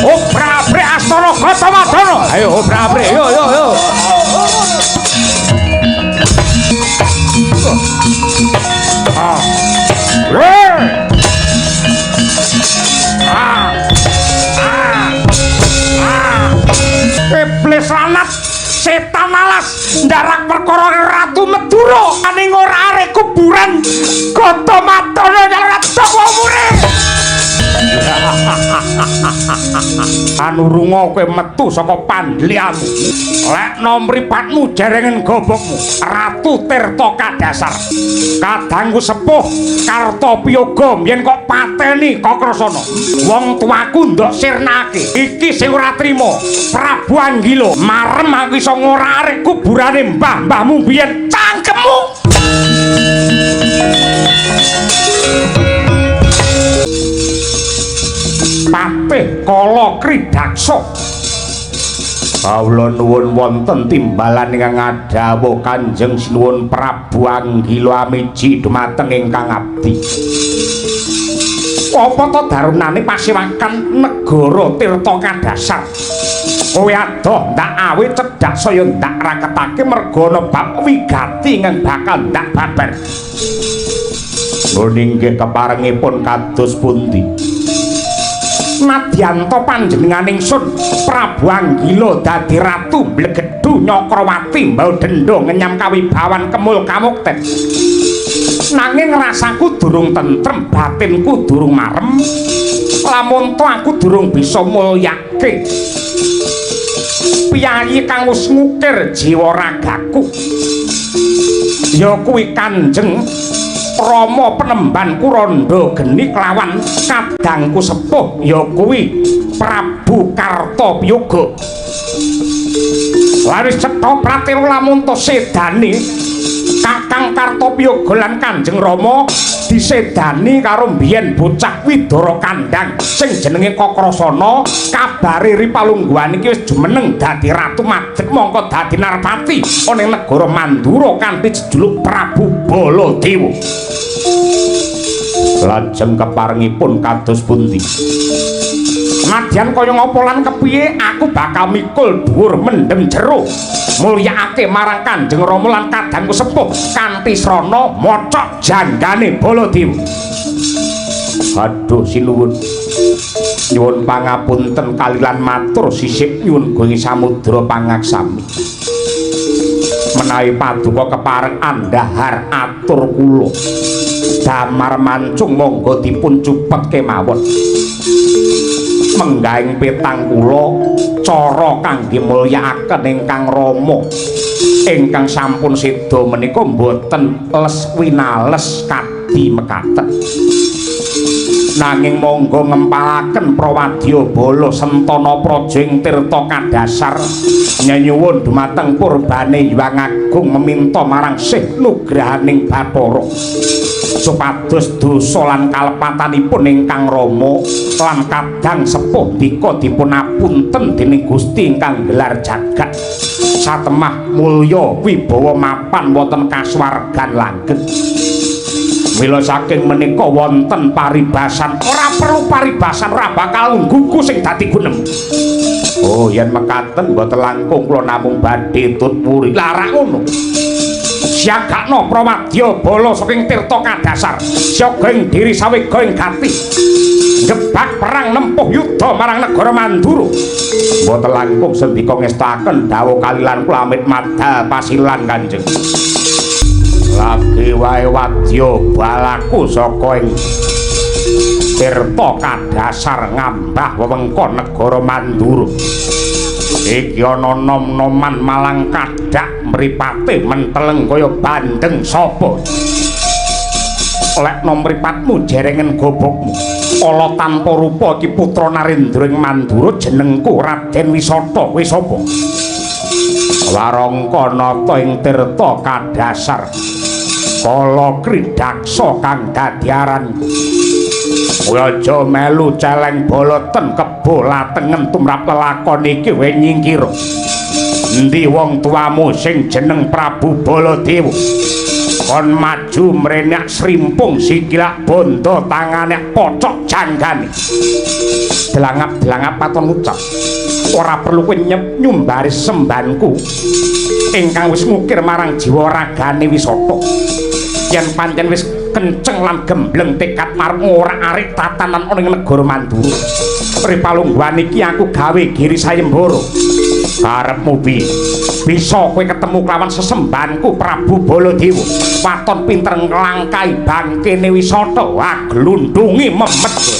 Obrak-abrik astana Gatamadana. Ayo obrak-abrik, yo yo yo. Ah. Weh. Ah. Ah. Ah. Iblis lanat, setan alas, ndarak perkara Ratu Madura aning ora arek kuburan Gatamadana nyalak umure. Anurunga kowe metu saka pandliamu. Lekno mripatmu jerengen gobokmu. Ratu Tirta Kadasar. Kadangku sepuh Kartopiyoga mbiyen kok pateni Kakrasana. Wong tuaku ndok sirnake. Iki sing ora trima. Prabu Anggila, marem aku iso ngorak-arik kuburane mbah-mbahmu mbiyen cangkemmu. Patih Kala Kridaksa. Kawula nuwun wonten timbalan ingkang ngadhawuh Kanjeng Sinuwun Prabu Anggila amiji dumateng ingkang abdi. Apa to darunane pasewakan negara Tirta Kadasar? Kowe adoh ndak awe cedhak saya ndak raketake merga ana bab wigati ingkang bakal ndak babar. Nggone inggih keparengipun kados pundi? Nadyanto panjenengan ingsun Prabu Anggila dadi ratu mblegedhu Nyakrawati mbau dendha ngenyam kawibawan kemul kamukten. Nanging rasaku durung tentrem, batinku durung marem. Lamun to aku durung bisa mulyake piyayi kang wis ngukir jiwa ragaku. Ya kuwi Kanjeng Rama penemban Kuranda geni kelawan kadangku sepuh ya kuwi Prabu Kartopiyoga. Laris cetha pratela lamun to sedane Kakang Kartopiyoga lan Kanjeng Rama disedani karo mbiyen bocah Widara Kandang sing jenenge Kakrasana. Kabare ri palungguhan iki wis jumeneng dadi ratu madeg mongko dadi narpati ana ing negara Mandura kanthi jejuluk Prabu Baladewa. Lajeng keparengipun kados pundi? Nadyan kaya ngapa lan kepiye aku bakal mikul dhuwur mendem jero mulyakake marang Kanjeng Rama lan kadangku sepuh kanthi srana mocok janggane Baladewa. Aduh sinuwun. Nyuwun pangapunten kalilan matur sisip nyuwun gungi samudra pangaksami. Menawi paduka kepareng andhahar atur kula. Damar mancung monggo dipun cupet kemawon. Menggahing petang kula cara kangge mulyakaken ingkang Rama ingkang sampun seda menika mboten les winales kadi mekaten. Nanging monggo ngempalaken prawadya bala sentana praja ing Tirta Kadasar nyenyuwun dumateng purbane Hyang Agung meminta marang Sih Nugrahaning Bathara supados dosa lan kalepatanipun ingkang Rama lan kadang sepuh dika dipun apunten dening Gusti ingkang gelar jagat satemah mulya wibawa mapan wonten kasuwargan langgeng. Mila saking menika wonten paribasan, ora perlu paribasan ora bakal nggugu sing dadi gunem. Oh yen mekaten mboten langkung kula namung badhe tut wuri. Lah rak ngono. Siagakno prawadya bala saking Tirta Kadasar, siaga ing diri sawega ing gati. Ngebak perang nempuh yuda marang negara Mandura. Mboten langkung sendika ngestakaken dawuh kalilan kula amit madal pasilan Kanjeng. Lagi wae wadya balaku saka ing Tirta Kadasar ngambah wewengkon negara Mandura. Iki ana nom-noman malang kadak mripate menteleng kaya bandeng sapa. Lekno mripatmu jerengen gobokmu. Ala tanpa rupa iki putra Narendra ing Mandura jenengku Raden Wisata. Kowe sapa? Warangka nata ing Tirta Kadasar. Kala Kridaksa kang dadi aranku. Kowe aja melu celeng boloten kebo latengen tumrap lelakon iki we nyingkira. Endi wong tuamu sing jeneng Prabu Baladewa? Kon maju mrene srimpung sikilak bondo tangane pocok janggane. Delangap-delangap paton ngucap. Ora perlu kowe nyumbari sembanku ingkang wis ngukir marang jiwa ragane Wisata. Yen pancen wis kenceng lan gembleng tekad marang ora arik tatanan ana ing negara Mandura. Pripalungguhan iki aku gawe giri sayembara. Karepmu piye? Bisa kowe ketemu kelawan sesembanku Prabu Baladewa. Waton pinter nglangkai bangkene Wisata. Wah, glundungi memet kowe.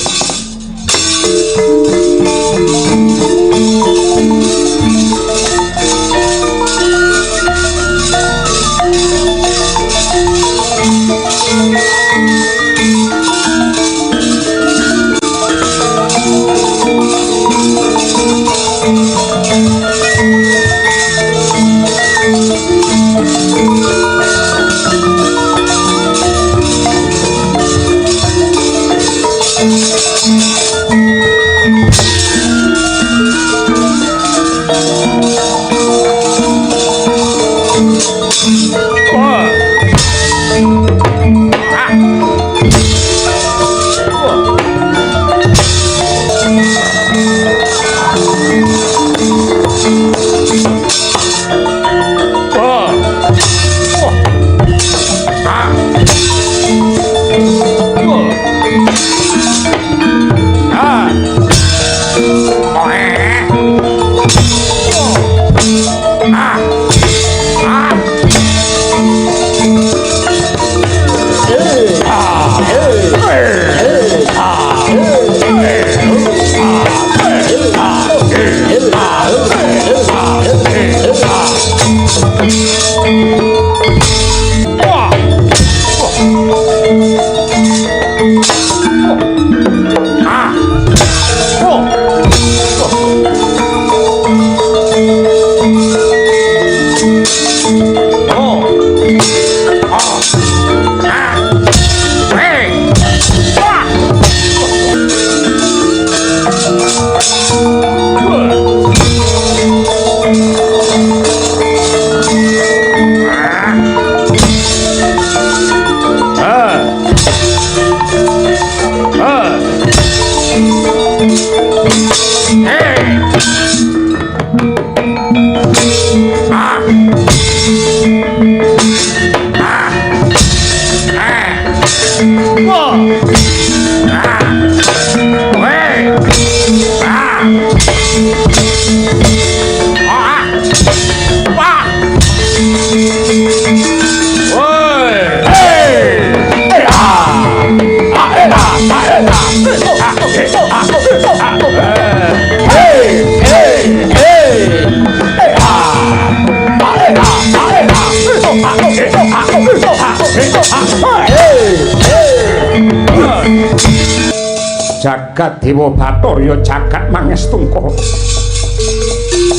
Jagat Dewa Bathara jagat mangestungkara.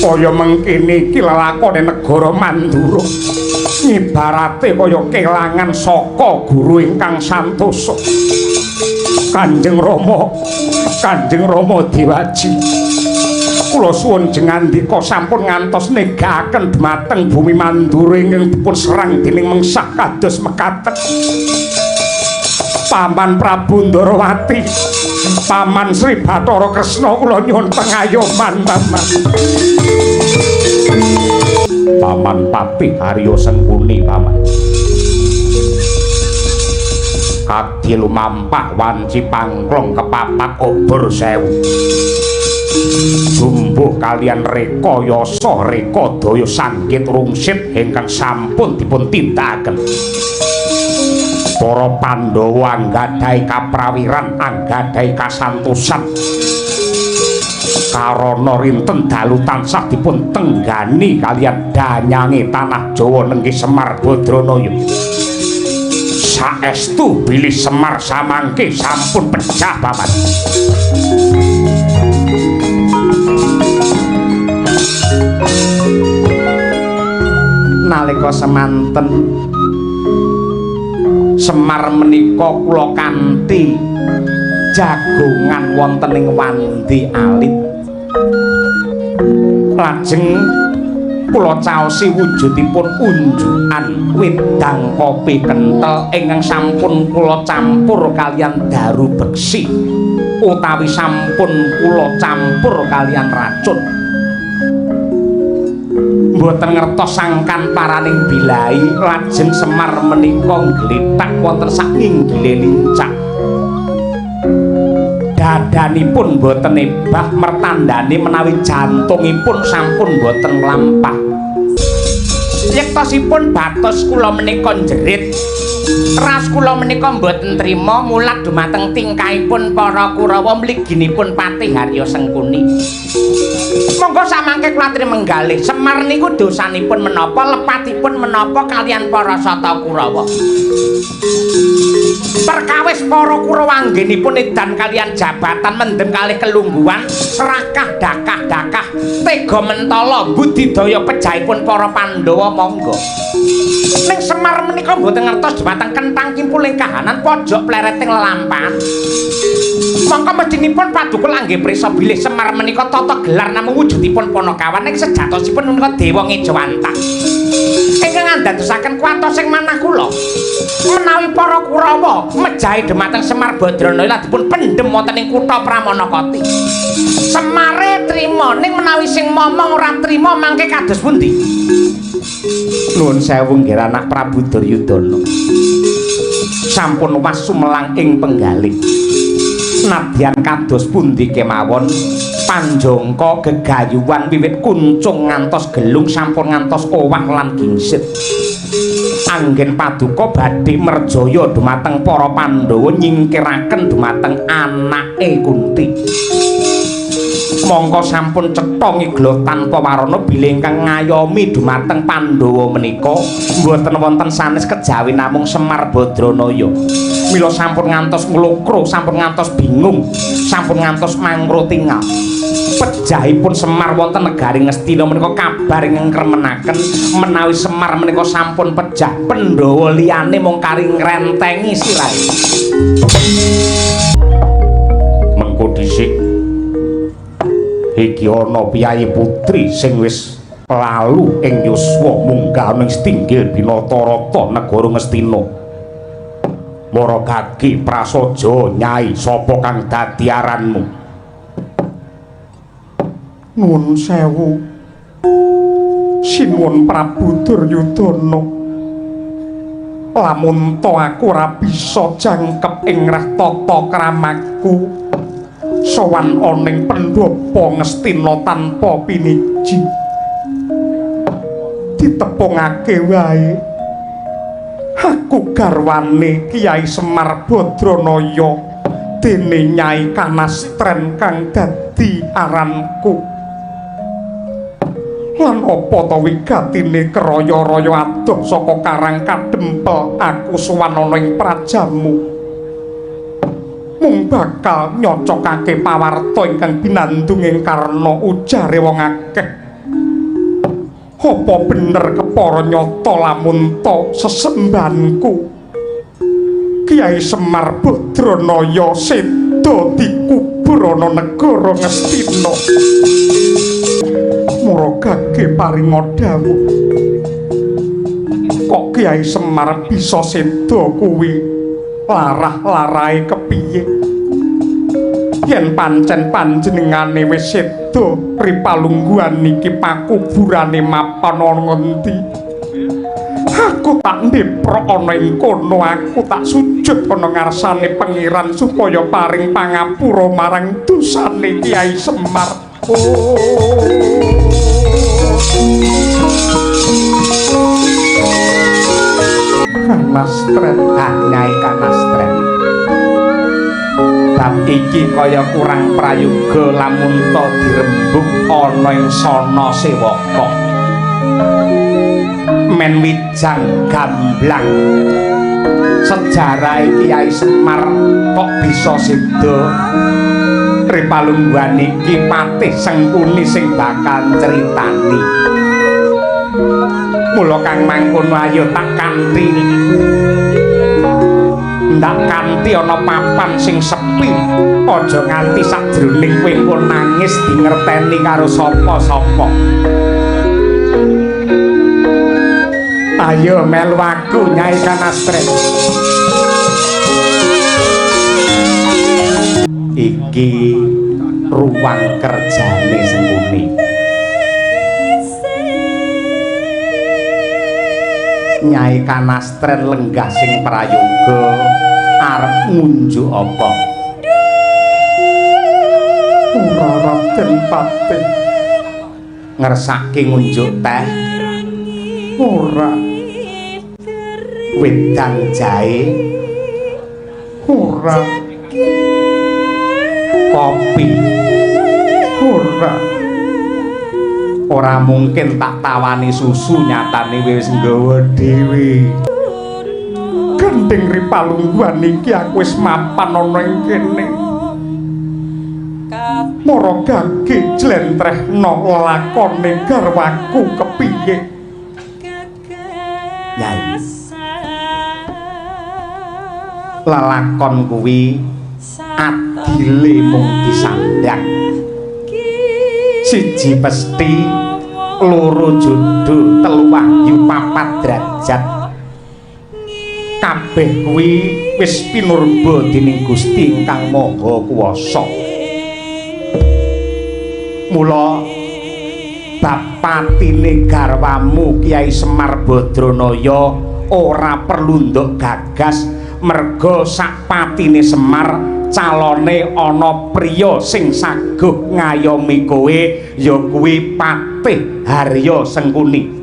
Kaya mengkene iki lelakone negara Mandura. Ibarate kaya kelangan saka guru ingkang santosa. Kanjeng Rama, Kanjeng Rama Dewaji. Kula suwun jengandika sampun ngantos negakaken dhumateng bumi Mandura ingkang dipun serang dening mengsah kados mekaten. Paman Prabu Ndarawati, Paman Sri Bathara Kresna, kula nyuwun pangayoman Paman. Paman Patih Arya Sengkuni Paman. Kadhi lumampah wanci pangklong kepapak obor sewu. Jumbuh kalian rekayasa rekadaya sanggit rungsit ingkang sampun dipun tindakaken. Para Pandhawa anggadhahi kaprawiran, anggadhahi kasantosan. Karana rinten dalu tansah dipun tenggani kalian danyange tanah Jawa nenggih Semar Badranaya. Saestu bilih Semar samangke sampun pejah Paman. Nalika semanten Semar menika kula kanthi jagongan wonten ing Wandi Alit. Lajeng Kula caosi wujudipun unjukan wedang kopi kentel ingkang sampun kula campur kaliyan daru beksi utawi sampun kula campur kaliyan racun. Mboten ngertos sangkan paraning bilai lajeng Semar menika nglethak wonten sak nginggile lincak. Dadanipun mboten ebah mertandane menawi jantungipun sampun mboten mlampah. Yektosipun batos kula menika njerit. Ras kula menika mboten trima mulat dumateng tingkahipun para Kurawa mliginipun Patih Harya Sengkuni. Monggo samangke kula aturi menggalih, Semar niku dosanipun menapa, lepatipun menapa kaliyan para Sata Kurawa. Perkawis para Kurawa anggenipun edan kaliyan jabatan mendem kalih kelungguhan, serakah dakah-dakah, tega mentala budidaya pejahipun para Pandhawa monggo. Ning Semar menika mboten ngertos dhumateng kenthang kimpuling kahanan pojok plereting lelampahan. Mongko mestinipun paduka langgih prisa bilih Semar menika tata gelar namung wujudipun panakawan ning sejatosipun menika dewa ngejawantah. Ingkang andadosaken kuwatos ing manah kula. Menawi para Kurawa mejahi dhumateng Semar Badranaya lan dipun pendhem wonten ing kutha Pramanakati. Semare trima ning menawi sing momong ora trima mangke kados pundi? Nuwun sewu nggih anak Prabu Duryudana. Sampun was sumelang ing penggalih. Nadyan kados pundi kemawon panjangka gegayuhan wiwit kuncung ngantos gelung sampun ngantos owah lan gingsit. Anggen paduka badhe merjaya dumateng para Pandhawa nyingkiraken dumateng anake Kunti. Mongko sampun cetha ngigla tanpa warana bilih ingkang ngayomi dumateng Pandhawa menika mboten wonten sanes kejawi namung Semar Badranaya. Mila sampun ngantos nglokro, sampun ngantos bingung, sampun ngantos mangro tingal. Pejahipun Semar wonten negari Ngastina menika kabar ingkang kremenaken menawi Semar menika sampun pejah Pandhawa liyane mung kari ngrentengi sirahe. Mengko dhisik iki ana piyayi putri sing wis lalu ing yuswa munggah ning stinggil Binatarata negara Ngastina. Maragagi prasaja nyai sapa kang dadi aranmu? Nuwun sewu. Sinuwun Prabu Duryudana. Lamun to aku ora bisa jangkep ing reh tata kramaku. Sowan ana ing pendhapa Ngastina tanpa piniji. Ditepungake wae. Aku garwane Kyai Semar Badranaya dene Nyai Kanastren kang dadi aranku. Lan apa ta wigatine keraya-raya adoh saka Karang Kadempel aku sowan ana ing prajamu. Mung bakal nyocokake pawarta ingkang binandung ing karna ujare wong akeh. Apa bener kepara nyata lamun ta sesembahanku Kyai Semar Badranaya seda dikubur ana negara Ngastina. Maragage paringa dawuh. Kok Kyai Semar bisa seda kuwi larah-larahe kepiye? Yen pancen panjenengane wis seda ripalungguhan iki pakuburane mapan ana ngendi? Aku tak ndeprok ana ing kono, aku tak sujud ana ngarsane Pengiran supaya paring pangapura marang dosane Kyai Semar. Oh. Kanastren, ah Nyai Kanastren. Bab iki kaya kurang prayoga lamun ta dirembug ana ing sana sewaka. Men wijang gamblang sejarah Kyai Semar kok bisa seda ripalungguhan iki Patih Sengkuni sing bakal critani. Mula kang mangkono ayo tak kanthi ndak kanthi ana papan sing sepi, aja nganti sajroning kowe engko nangis dingerteni karo sapa-sapa. Ayo melu aku Nyai Kanastren. Iki ruang kerjane Sengkuni. Nyai Kanastren lenggah sing prayoga arep ngunjuk apa? Ora Raden Patih. Ngersake ngunjuk teh? Ora. Wedang jahe? Ora. Kopi? Ora. Ora mungkin tak tawani susu, nyatane wis nggawa dhewe. Gending ripalungguhan iki aku wis mapan ana ing kene. Mara gage jlentrehno lelakone garwaku kepiye? Nyai, lelakon kuwi adile mung disandang. Siji pesthi, loro jodoh, telu wahyu, papat derajat. Kabeh kuwi wis pinurba dening Gusti ingkang Maha Kuwasa. Mula bapatine garwamu Kyai Semar Badranaya ora perlu ndok gagas, merga sakpatine Semar calone ana priya sing saguh ngayomi kowe, ya kuwi Patih Harya Sengkuni.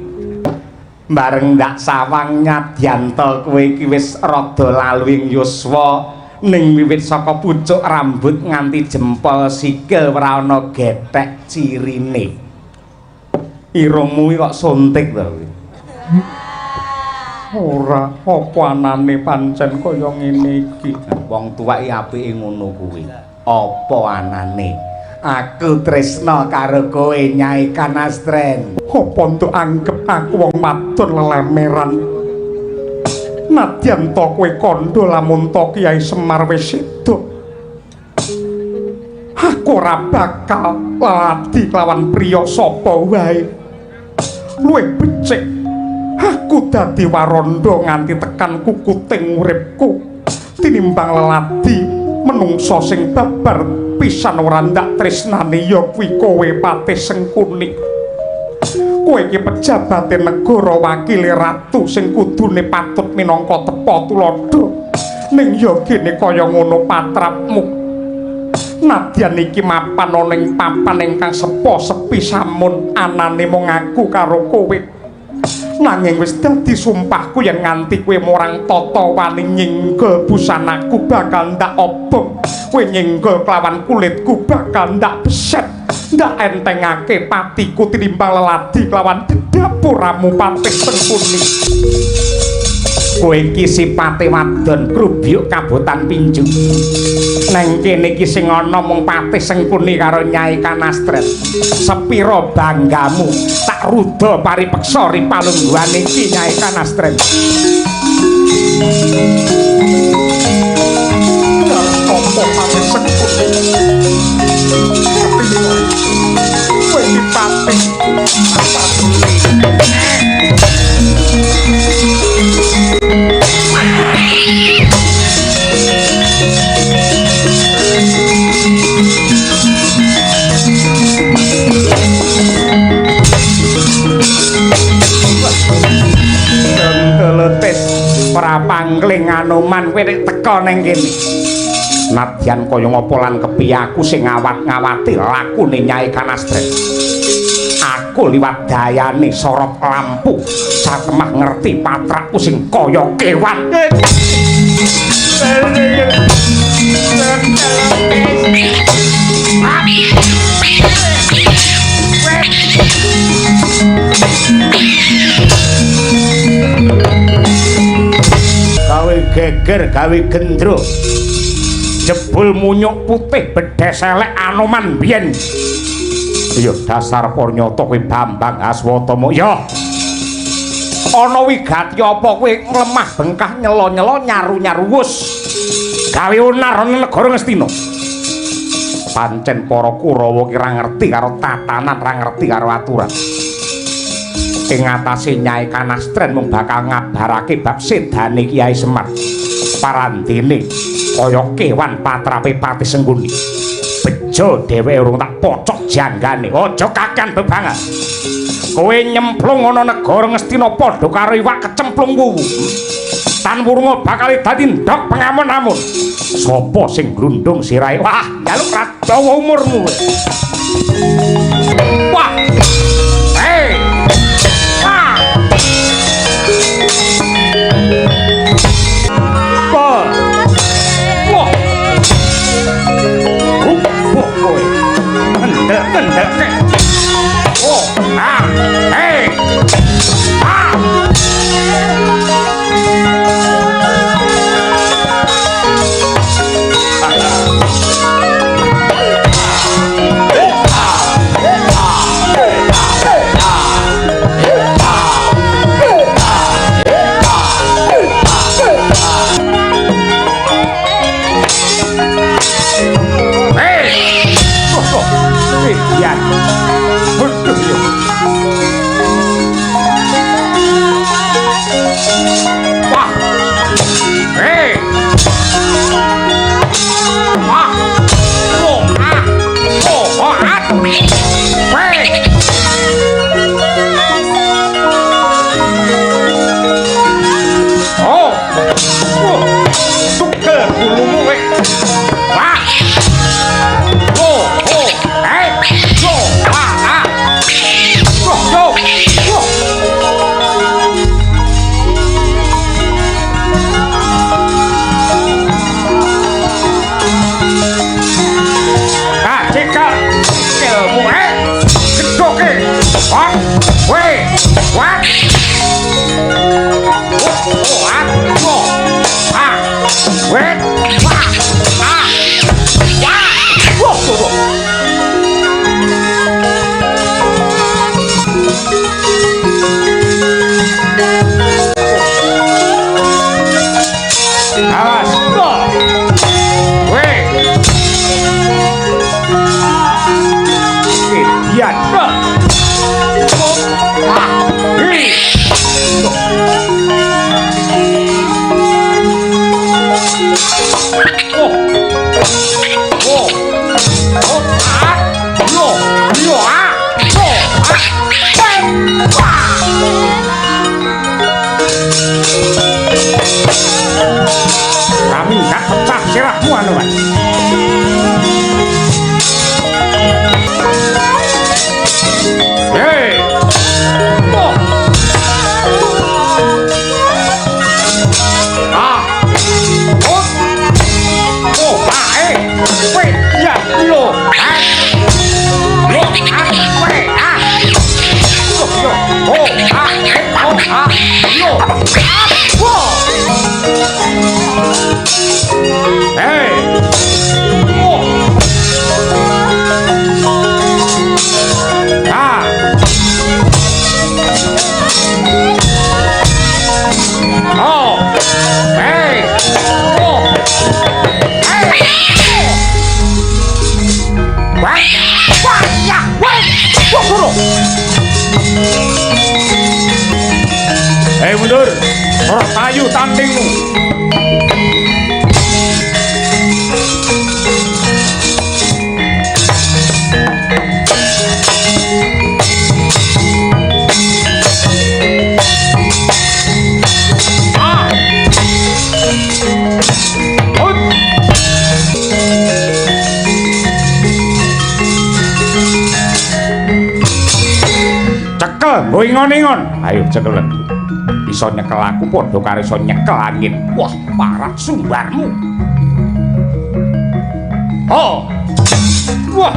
Bareng ndak sawang nyadyanta kowe iki wis rada lalu ing yuswa, ning wiwit saka pucuk rambut nganti jempol sikil ora ana gethek cirine. Irungmu kok suntik to kuwi? Ora, apa anane pancen kaya ngene iki. Wong tuwek apike ngono kuwi. Apa anane? Aku tresna karo kowe Nyai Kanastren. Apa entuk anggep aku wong wadon lelemeran? Nadyan to kowe kandha lamun to Kyai Semar wis sedo, aku ora bakal leladi kelawan priya sapa wae. Luwih becik aku dadi warandha nganti tekan kukuting uripku tinimbang leladi menungsa sing babar pisan ora ndak tresnani ya kuwi kowe Patih Sengkuni. Kowe iki pejabate negara, wakile ratu sing kudune patut minangka tepa tuladha. Ning ya gene kaya ngono patrapmu. Nadyan iki mapan ana ing papan ingkang sepo sepi samun anane mung aku karo kowe. Nanging wis dadi sumpahku yen nganti kowe morang tata wani nyinggol busanaku bakal ndak obong. Kowe nyinggol kelawan kulitku bakal ndak beset, ndak entengake patiku tinimbang leladi kelawan dedapuramu Patih Sengkuni. Kowe iki sipate wadon krubyuk kabotan pinju. Neng kene iki sing ana mung Patih Sengkuni karo Nyai Kanastren. Sepira banggamu tak ruda paripeksa ripalungguhan iki Nyai Kanastren. Apa Patih Sengkuni? Kowe iki patih ora pangling Anoman kowe nek teka ning kene. Nadyan kaya ngapa lan kepiye aku sing ngawat-ngawati lakune Nyai Kanastren. Aku liwat dayane sorot lampu satemah ngerti patrakku sing kaya kewan. Gawe geger, gawe gendro, jebul munyuk putih bedhes elek Anoman biyen. Iya dasar pornyata kowe Bambang Aswatama. Ya ana wigati apa kowe nglemah bengkah nyela-nyela nyaru-nyaru wus gawe onar ana negara Ngastina. Pancen para Kurawa ki ra ngerti karo tatanan, ra ngerti karo aturan. Ing atase Nyai Kanastren mung bakal ngabarake bab sedane Kyai Semar. Parandene kaya kewan patrape Pati Sengkuni. Bejo dheweke urung tak pocok janggane. Aja kakean bebangan. Kowe nyemplung ana negara Ngastina padha karo iwak kecemplung wuwu. Tan wurunga bakal dadi ndhog pengamun-amun. Sapa sing glundung sirahe? Wah, njaluk ra dawa umurmu. Wah. Hei. Wah. Wah. Wah. Rubuh kowe. Kendel-kendelke. Oh, ah. Hei. Ah. Hei mundur, ora sayu tandingmu. Cekel, nggo ingon-ingon. Ayo cekelen. Iso nyekel aku padha karo iso nyekel angin. Wah, parah sumbarmu. Oh. Wah.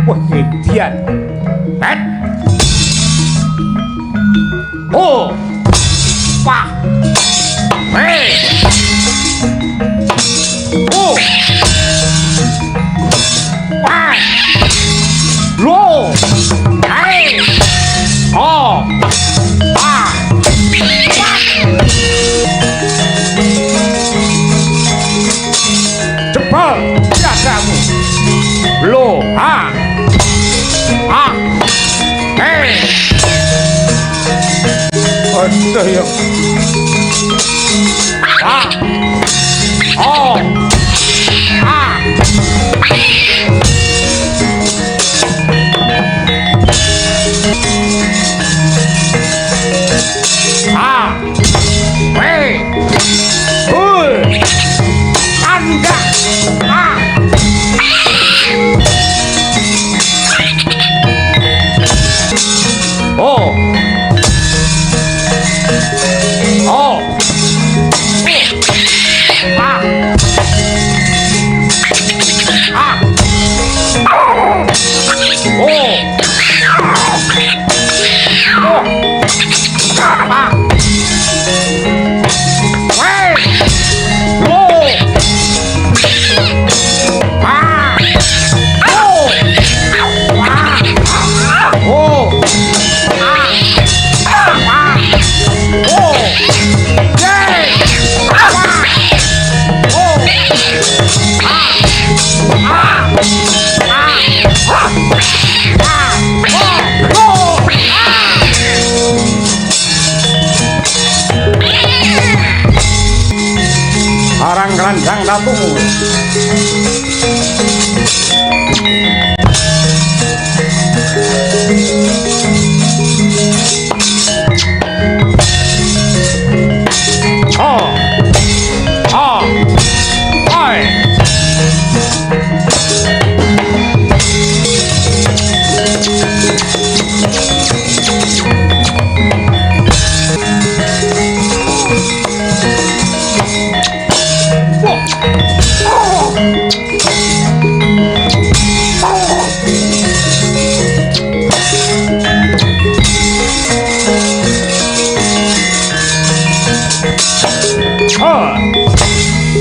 Wah, edian. Het. Oh. Wah. Hei. Oh. Wah. Lo. Hei. Oh. Ah. Jebol dadamu. Lo. Ha. Ha. Waduh ya. Ah. Oh. Ah. Ah. W. U. Anda. Ah. Oh. Oh. Ah. Ah. Oh. Oh. Ah. Wei. Lo. Ah. Oh. Ah. Oh. Ah. Ah. Oh. Yay. Ah. Oh. Ah. Ah. Ah. Ah. Oh. Ah. Arang keranjang tatumu. Oh. Oh. Oi. Oh.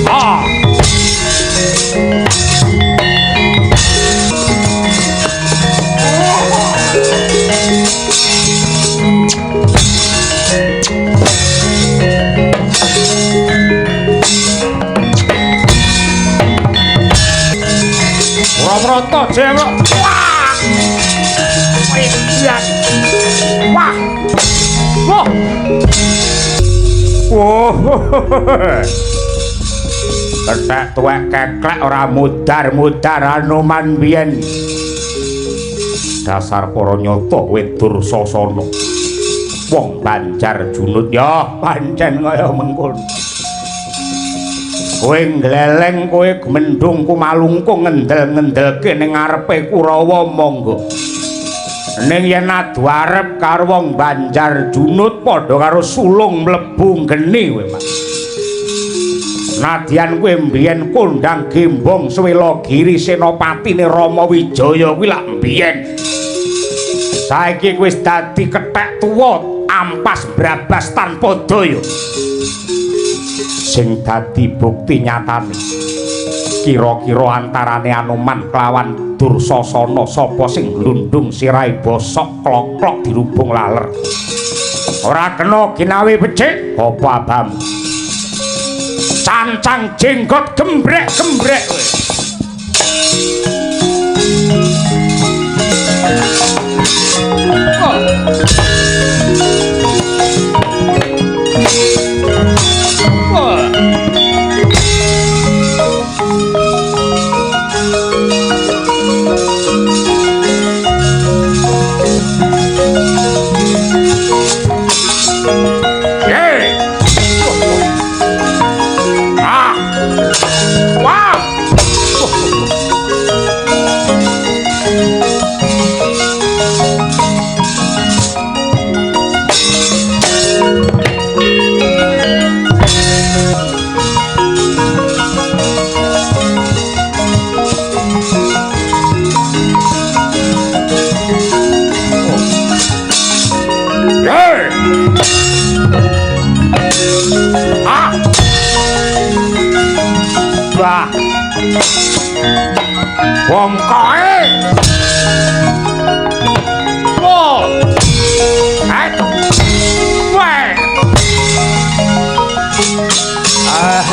Ah. Ora jewok. Wah. Wah. Wah. Wah. Wah. Kethek tuwek keklek ora mudar-mudar Anoman biyen. Dasar para nyata kowe Dursasana. Wong Banjar Junut ya pancen kaya mengkono. Kowe ngleleng, kowe gumendhung kumalungkung ngendel-ngendelke ning ngarepe Kurawa monggo. Ning yen adu arep karo wong Banjar Junut padha karo sulung mlebu geni kowe, Mas. Nadyan kowe mbiyen kondang gembong Swelagiri senopatine Rama Wijaya kuwi lak mbiyen. Saiki kowe wis dadi kethek tuwa ampas brabas tanpa daya. Sing dadi bukti nyatane kira-kira antarane Anoman kelawan Dursasana sapa sing glundung sirahe bosok klok-klok dirubung laler. Ora kena ginawe becik apa abamu. Cancang jenggot gembrek-gembrek kowe. Oh. Oh. Yeah. Ah. Wah. Yeah. Ah. Wah. Wong koe. Wo. Eh. Weh. Ah.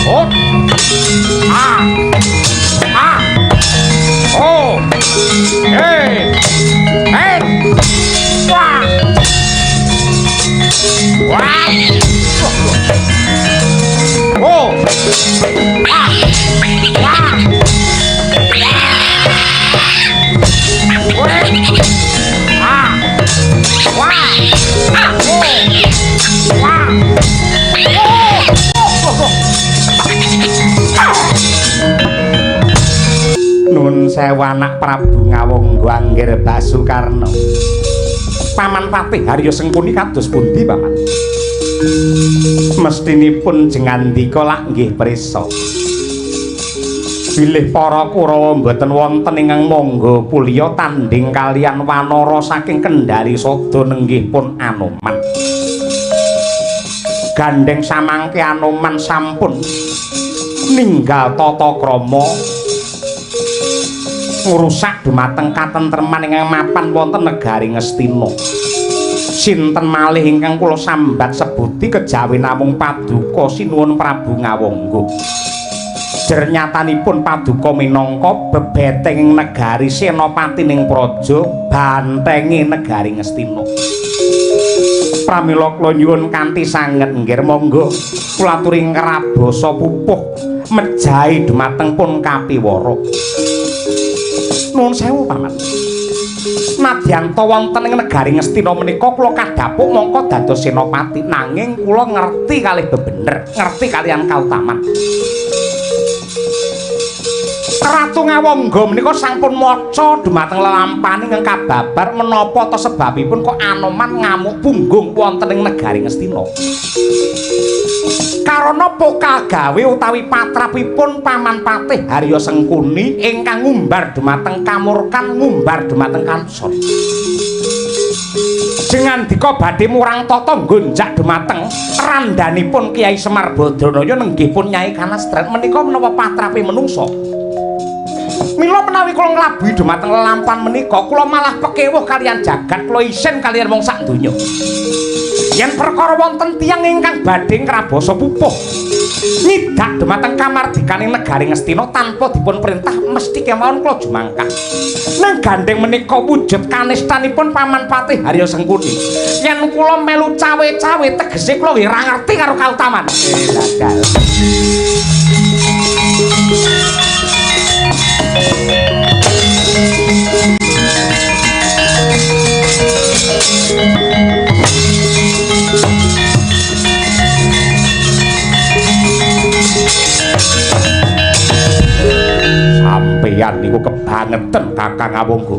Hot. Ah. Ah. Oh. Hey. Hey. Wah. Wah. Oh. Ah. Wah. Wah. Ah. Wah. Oh. Wah. Oh. Oh. Nun sewu anak Prabu Ngawangga Anggir Basukarna. Paman Patih Harya Sengkuni kados pundi, Paman? Mestinipun jengandika lak nggih prisa. Bilih para Kurawa mboten wonten ingkang mangga pulya tandhing kaliyan wanara saking Kendari Sada nenggih pun Anoman. Gandheng samangke Anoman sampun ninggal tata krama ngrusak dumateng katentreman ingkang mapan wonten negari Ngastina. Sinten malih ingkang kula sambat sebuti kejawi namung paduka sinuwun Prabu Ngawangga. Jernyatanipun paduka minangka bebeteng negari senopati ning praja bantenge negari Ngastina. Pramila kula nyuwun kanthi sanget nggih monggo kula aturi ngrabasa pupuh mejahi dumateng pun kapiwara. Nuwun sewu, Paman. Nadyan wonten ing negari Ngastina menika kula kadhapuk mongko dados senopati, nanging kula ngerti kalih bebener, ngerti kaliyan kautaman. Ratu Ngawangga menika sampun maca dumateng lelampahan ingkang kababar menapa ta sebabipun kok Anoman ngamuk punggung wonten ing negari Ngastina. Karana pokal gawe utawi patrapipun Paman Patih Harya Sengkuni ingkang ngumbar dumateng kamurkan, ngumbar dumateng kanson. Jengandika badhe murang tata nggonjak dumateng randhanipun Kyai Semar Badranaya nenggih pun Nyai Kanastren menika menapa patrape menungsa. Mila menawi kula nglabuhi dumateng lelampahan menika kula malah pekewuh kaliyan jagat, kula isin kaliyan wong sak donya. Yen perkara wonten tiyang ingkang badhe ngrabasa pupuh nyidak dumateng kamardikaning negari Ngastina tanpa dipun perintah mesti kemawon kula jumangkah. Nang gandheng menika wujud kanistanipun Paman Patih Harya Sengkuni. Yen kula melu cawe-cawe tegese kula nggih ora ngerti karo kautaman. Dadah. Sampeyan niku kebangetan Kakang Ngawangga.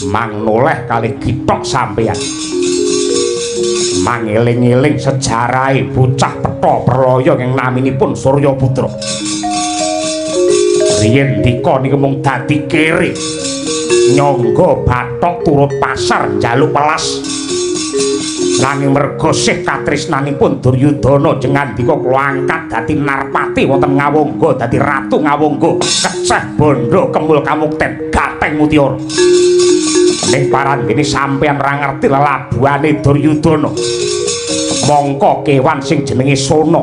Mang noleh kalih githok sampeyan. Mangeling-eling sejarahe bocah petha pralaya ing naminipun Suryaputra. Riyen dika niku mung dadi kere. Nyangga bathok turut pasar njaluk welas. Nanging merga sih katresnanipun Duryudana jengandika kula angkat dadi narpati wonten Ngawangga, dadi ratu Ngawangga, keceh bondo kemul kamukten gateng mutiara. Ning parandene sampeyan ora ngerti lelabuhane Duryudana. Mongko kewan sing jenenge Sona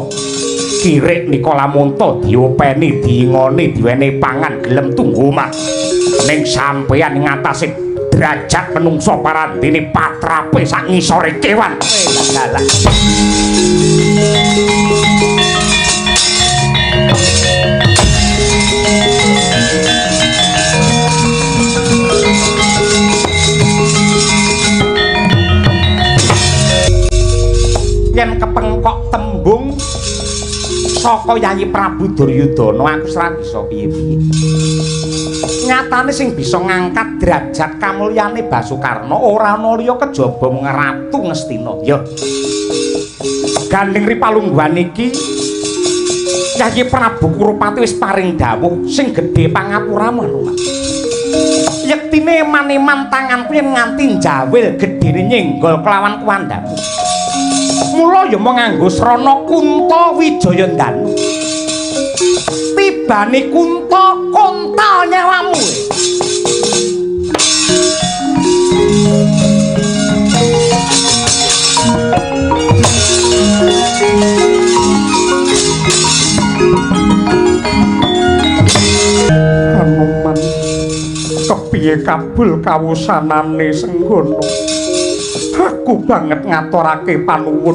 kirik nika lamunta diopeni, diingoni, diwenehi pangan gelem tunggu omah. Ning sampeyan ing atase derajat menungso parandene patrape sak ngisore kewan. Dalah. Yen kepengkok tembung saka Yayi Prabu Duryudana aku ora bisa piye-piye. Nyatane sing bisa ngangkat derajat kamulyane Basukarna ora ana liya kejaba mung Ratu Ngastina. Ya. Gandeng ripalungguhan iki Yayi Prabu Kurupati wis paring dawuh sing gedhe pangapuramu Anoman. Yektine eman-eman tanganku yen nganti njawil gedhene nyenggol kelawan kuwandamu. Mula ya mung nganggo srana Kunta Wijayandanu. Tibane Kunta kontal nyawamu. Kepiye kabul kawusanane Senggono? Aku banget ngaturake panuwun.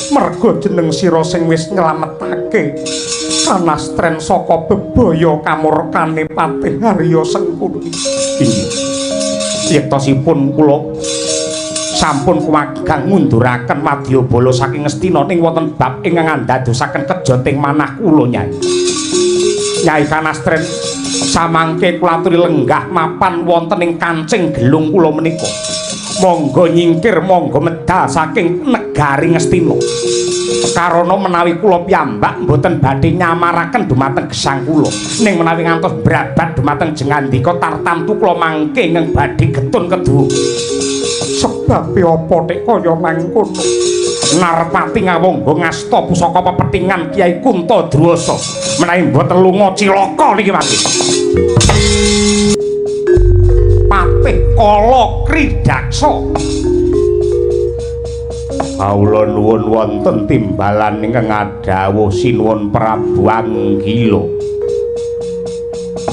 Merga jeneng sira sing wis nyelametake Kanastren saka bebaya kamurkane Patih Arya Sengkuni. Inggih. Yektosipun kula sampun kuwagang ngunduraken wadyabala saking Ngastina ning wonten bab ingkang andadosaken kejoting manah kula Nyai. Nyai Kanastren samangke kula aturi lenggah mapan wonten ing kancing gelung kula menika. Monggo nyingkir, monggo medal saking negari Ngastina. Karana menawi kula piyambak mboten badhe nyamaraken dumateng gesang kula. Ning menawi ngantos brabat dumateng jengandika tartamtu kula mangke ingkang badhe getun keduwa. Sebabe apa tek kaya mangkono? Narpati ngawangga ngasta pusaka pepethingan Kyai Kunta Druwasa. Menawi mboten lunga cilaka niki mangke. Patih Kala Kridaksa. Kawula nuwun wonten timbalan ingkang ngadhawuh sinuwun Prabu Anggila.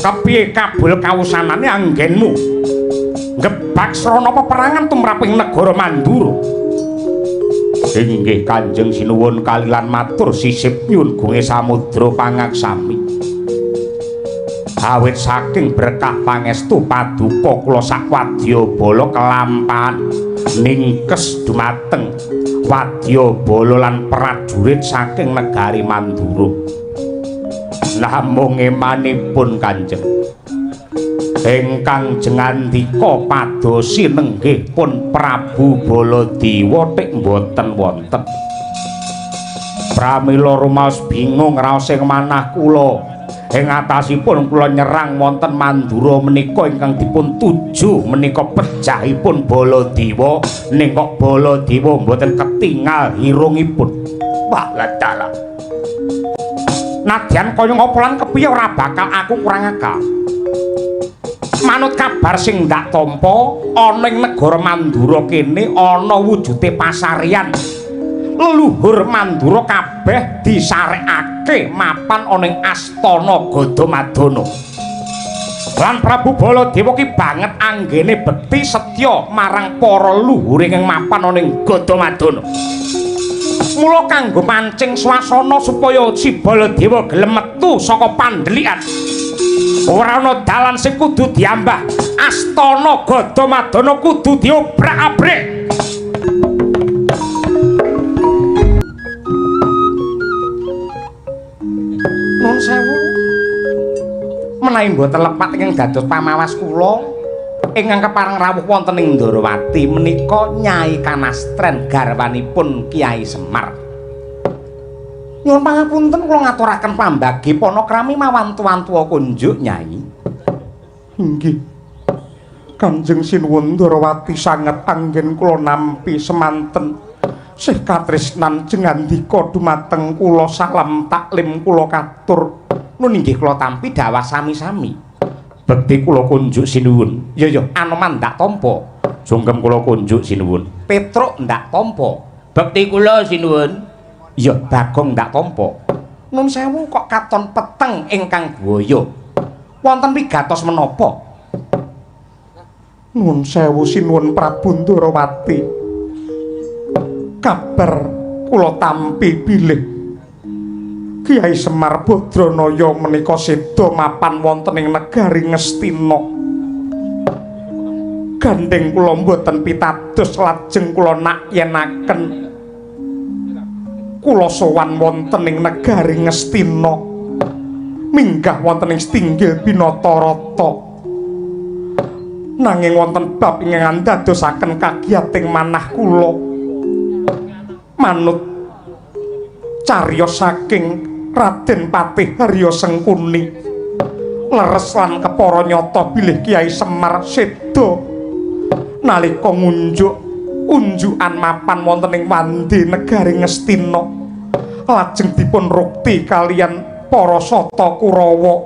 Kepiye kabul kawusanane anggenmu ngebak srana peperangan tumraping negara Mandura? Inggih Kanjeng Sinuwun kalilan matur sisip nyuwun gunge samudra pangaksami. Awit saking berkah pangestu paduka kula sakwadyabala kelampahan ningkes dumateng wadyabala lan prajurit saking negari Mandura. Namung emanipun Kanjeng ingkang jengandika padosi nenggih pun Prabu Baladewa tek mboten wonten. Pramila rumaos bingung raos ing manah kula. Ing atasipun kula nyerang wonten Mandura menika ingkang dipun tuju menika pejahipun Baladewa, ning kok Baladewa mboten ketingal hirungipun. Wah dalah. Nadyan kaya ngapa lan kepiye ora bakal aku kurang akal. Manut kabar sing ndak tampa, ana ing negara Mandura kene ana wujude pasarian. Leluhur Mandura kabeh disarekake mapan ana ing astana Gadamadana. Lan Prabu Baladewa ki banget anggene bekti setya marang para leluhur ingkang mapan ana ing Gadamadana. Mula kanggo mancing swasana supaya si Baladewa gelem metu saka pandhelikan, ora ana dalan sing kudu diambah. Astana Gadamadana kudu diobrak-abrik. Nuwun sewu. Menawi mboten lepat ingkang dados pamawas kula ingkang kepareng rawuh wonten ing Ndorowati menika Nyai Kanastren garwanipun Kyai Semar. Nyuwun pangapunten kula ngaturaken pambagi panakrami mawantu-wantu kunjuk Nyai. Inggih. Kanjeng Sinuwun Ndorowati sanget anggen kula nampi semanten sih katresnan jengandika dumateng kula salam taklim kula katur. Nun inggih kula tampi dawah sami-sami. Bekti kula kunjuk sinuwun. Ya ya, Anoman ndak tampa. Sungkem kula kunjuk sinuwun. Petruk ndak tampa. Bekti kula sinuwun. Ya Bagong ndak tampa. Nun sewu kok katon peteng ingkang guaya. Wonten wigatos menapa? Nun sewu sinuwun Prabu Ndorowati. Kabar kula tampi bilih Kyai Semar Badranaya menika seda mapan wonten ing negari Ngastina. Gandheng kula mboten pitados lajeng kula nakyenaken kula sowan wonten ing negari Ngastina, minggah wonten ing Stinggil Binatarata. Nanging wonten bab ingkang andadosaken kagiyating manah kula. Manut cariyos saking Raden Patih Arya Sengkuni, leres lan kepara nyata bilih Kyai Semar seda nalika ngunjuk unjukan mapan wonten ing wandi negari Ngastina, lajeng dipun rukti kaliyan para sata Kurawa,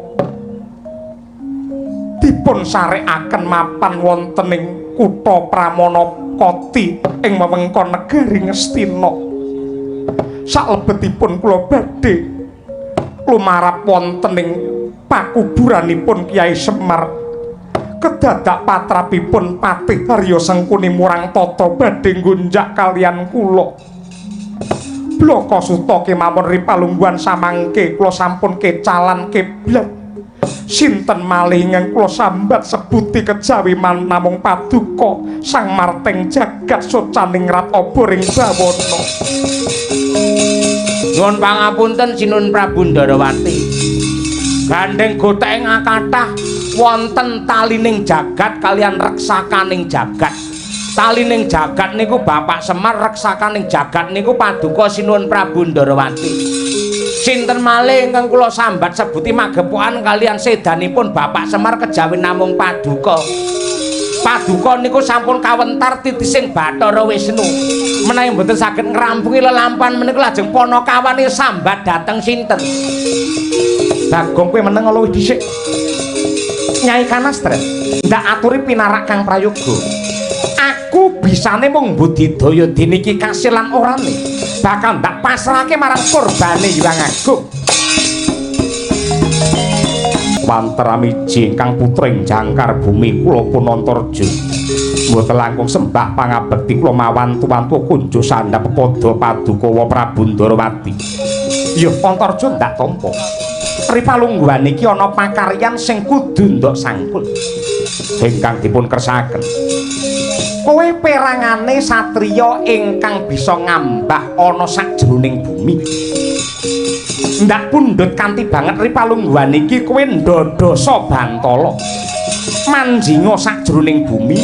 dipun sarekaken mapan wonten ing kutha Pramanakati ing wewengkon negari Ngastina. Salebetipun kula badhe lumarap wonten ing pakuburanipun Kyai Semar. Kedadak patrapipun Patih Arya Sengkuni murang tata badhe nggunjak kalian kula. Blaka suta kemawon ripalungguhan samangke kula sampun kecalan kiblat. Sinten malih ingkang kula sambat sebuti kejawi namung paduka Sang Marting jagat socaningrat obor ing bawana. Nyuwun pangapunten Sinuwun Prabu Ndarawati. Gandeng gothek ingkang kathah wonten talining jagat kalian reksakaning jagat. Talining jagat niku Bapak Semar, reksakaning jagat niku paduka Sinuwun Prabu Ndarawati. Sinten malih ingkang kula sambat sebuti magepokan kalian sedanipun Bapak Semar kejawi namung paduka. Paduka niku sampun kawentar titising Bathara Wisnu. Menawi mboten saged ngrampungi lelampahan menika lajeng panakawane sambat dhateng sinten? Bagong kowe meneng luwih dhisik. Nyai Kanastren, ndak aturi pinarak Kang Prayoga. Aku bisane mung budidaya dene iki kasil lan orane. Bakal ndak pasrahke marang kurbane Hyang Agung. Wanteramiji ingkang putring jangkar bumi kula Punantarja. Mboten langkung sembah pangabekti kula mawantu-wantu kunjo sandhap pepada paduka wa Prabu Ndarawati. Ya Antarja ndak tampa. Ripalungguhan iki ana pakaryan sing kudu ndok sangkul ingkang dipun kersakaken. Kowe perangane satriya ingkang bisa ngambah ana sajroning bumi. Ndak pundhut kanthi banget ripalungguhan iki kowe ndodhosa bantala. Manjinga sajroning bumi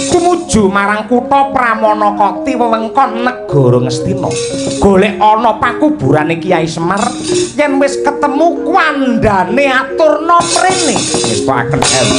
tumuju marang kutha Pramanakati wewengkon negara Ngastina. Golek ana pakuburane Kyai Semar, yen wis ketemu kandhane aturna mrene. Ngestakaken ewu.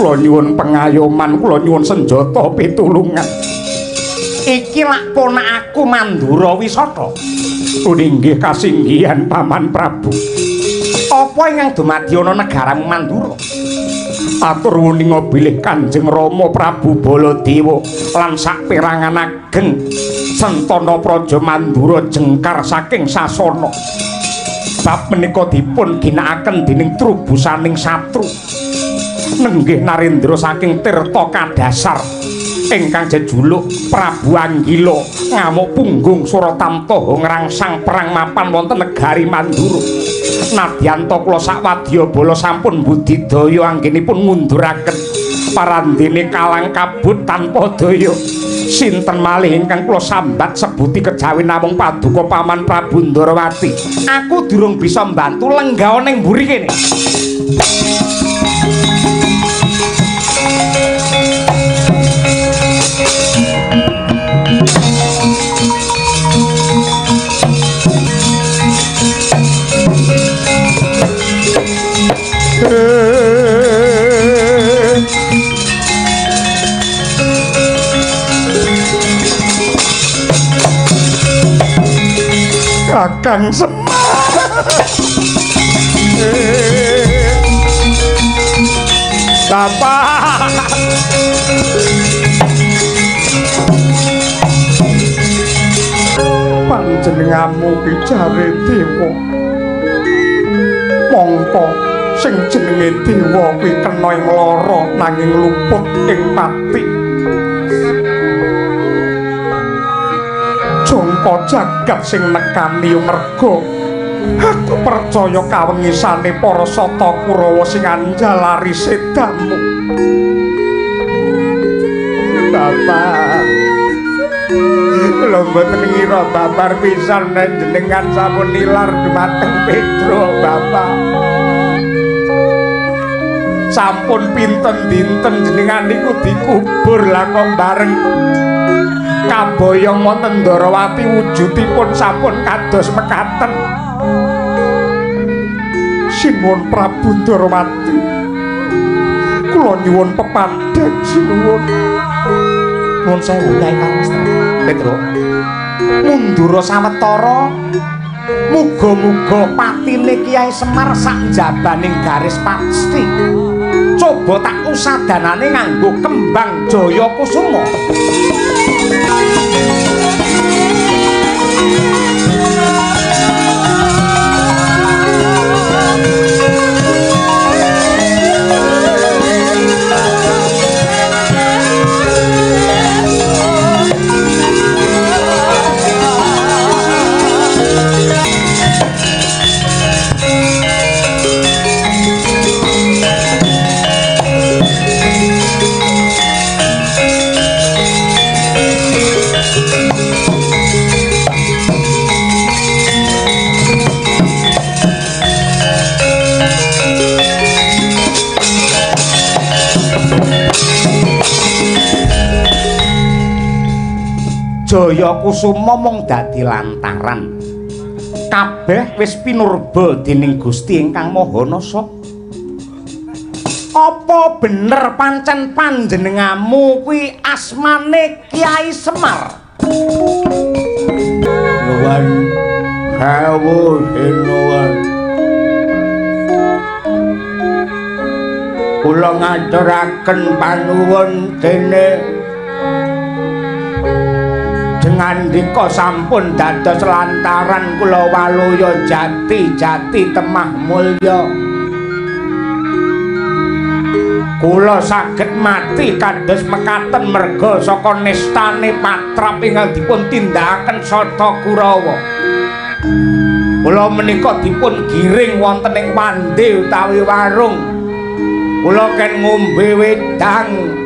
Kula nyuwun pengayoman, kula nyuwun senjata pitulungan. Iki lak ponakku Mandura Wisata. Inggih kasinggihan Paman Prabu. Apa ingkang dumadi ana negaramu Mandura? Atur wuninga bilih Kanjeng Rama Prabu Baladewa lan saperangan ageng Sentana Praja Mandura jengkar saking sasana. Bab menika dipun ginakaken dening trubusaning satru. Nenggih Narendra saking Tirta Kadasar ingkang jejuluk Prabu Anggila ngamuk punggung Suratamtaha ngrangsang perang mapan wonten negari Mandura. Nadyanta kula sakwadya bala sampun budidaya anggenipun ngunduraken parandene kalang kabut tanpa daya. Sinten malih ingkang kula sambat sebuti kejawi namung paduka Paman Prabu Ndarawati. Aku durung bisa mbantu, lenggawa ning mburi kene. Kakang Semar. Bapak. Panjenenganmu ki jare dewa. Mongko sing jenenge dewa kuwi kena ing lara nanging luput ing pati. Jangka jagat sing nekani merga aku percaya kawengisane para sata Kurawa sing anjalari sedamu. Bapak, kula mboten ngira babar pisan nek jenengan sampun nilar dumateng Petro, Bapak. Sampun pinten dinten jenengan niku dikubur lah kok bareng kaboyong wonten Ndarawati wujudipun sampun kados mekaten. Sinuwun Prabu Ndarawati, kula nyuwun pepadhek sinuwun. Nuwun sewu Kyai Kanastren. Petro, Mundura sawetara, muga-muga patine Kyai Semar sak njabaning garis pasti. Coba tak usadanane nganggo kembang Jaya Kusuma. Jaya Kusuma mung dadi lantaran. Kabeh wis pinurba dening Gusti ingkang Maha Nasa. Apa bener pancen panjenenganmu kuwi asmane Kyai Semar? Nuwun sewu sinuwun. Kula ngaturaken panuwun dene ngandika sampun dados lantaran kula waluya jati-jati temah mulya. Kula saged mati kados mekaten merga saka nistane patrap ingkang dipun tindakaken Sata Kurawa. Kula menika dipun giring wonten ing wande utawi warung. Kula ken ngombe wedang.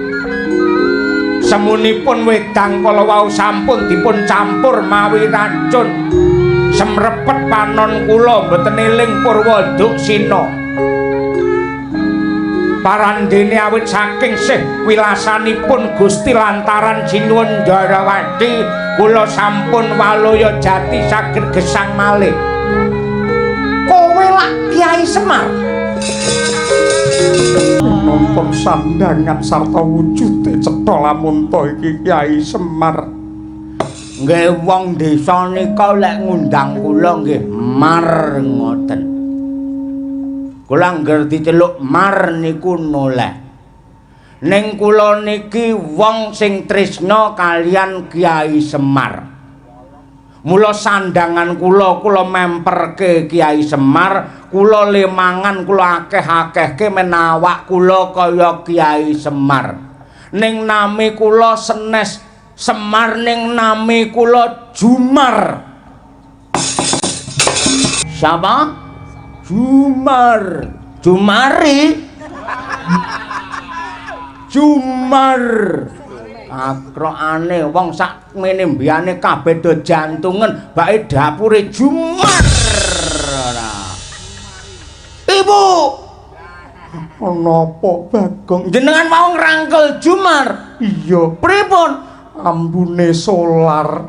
Semunipun wedang kala wau sampun dipun campur mawi racun. Semrepet panon kula mboten eling purwa duksina. Parandene awit saking sih wilasanipun Gusti lantaran sinuwun Ndharawati kula sampun waluya jati saged gesang malih. Kowe lak Kyai Semar. Nonton sandangan sarta wujude cetha lamunta iki Kyai Semar. Nggih wong desa nika lek ngundang kula nggih mar ngoten. Kula angger diceluk mar niku noleh. Ning kula niki wong sing tresna kalian Kyai Semar. Mula sandangan kula, kula memperke Kyai Semar, kula lemangan kula akeh-akehke menawak kula kaya Kyai Semar. Ning nami kula senes Semar, ning nami kula Jumar. Siapa? Jumar. Jumari. Jumar. Akrokane wong sak mene mbiyane kabeh do jantungan bake dapure Jumar. Ibu, ana apa Bagong? Jenengan mau ngrangkul Jumar? Iya. Pripun? Ambune solar.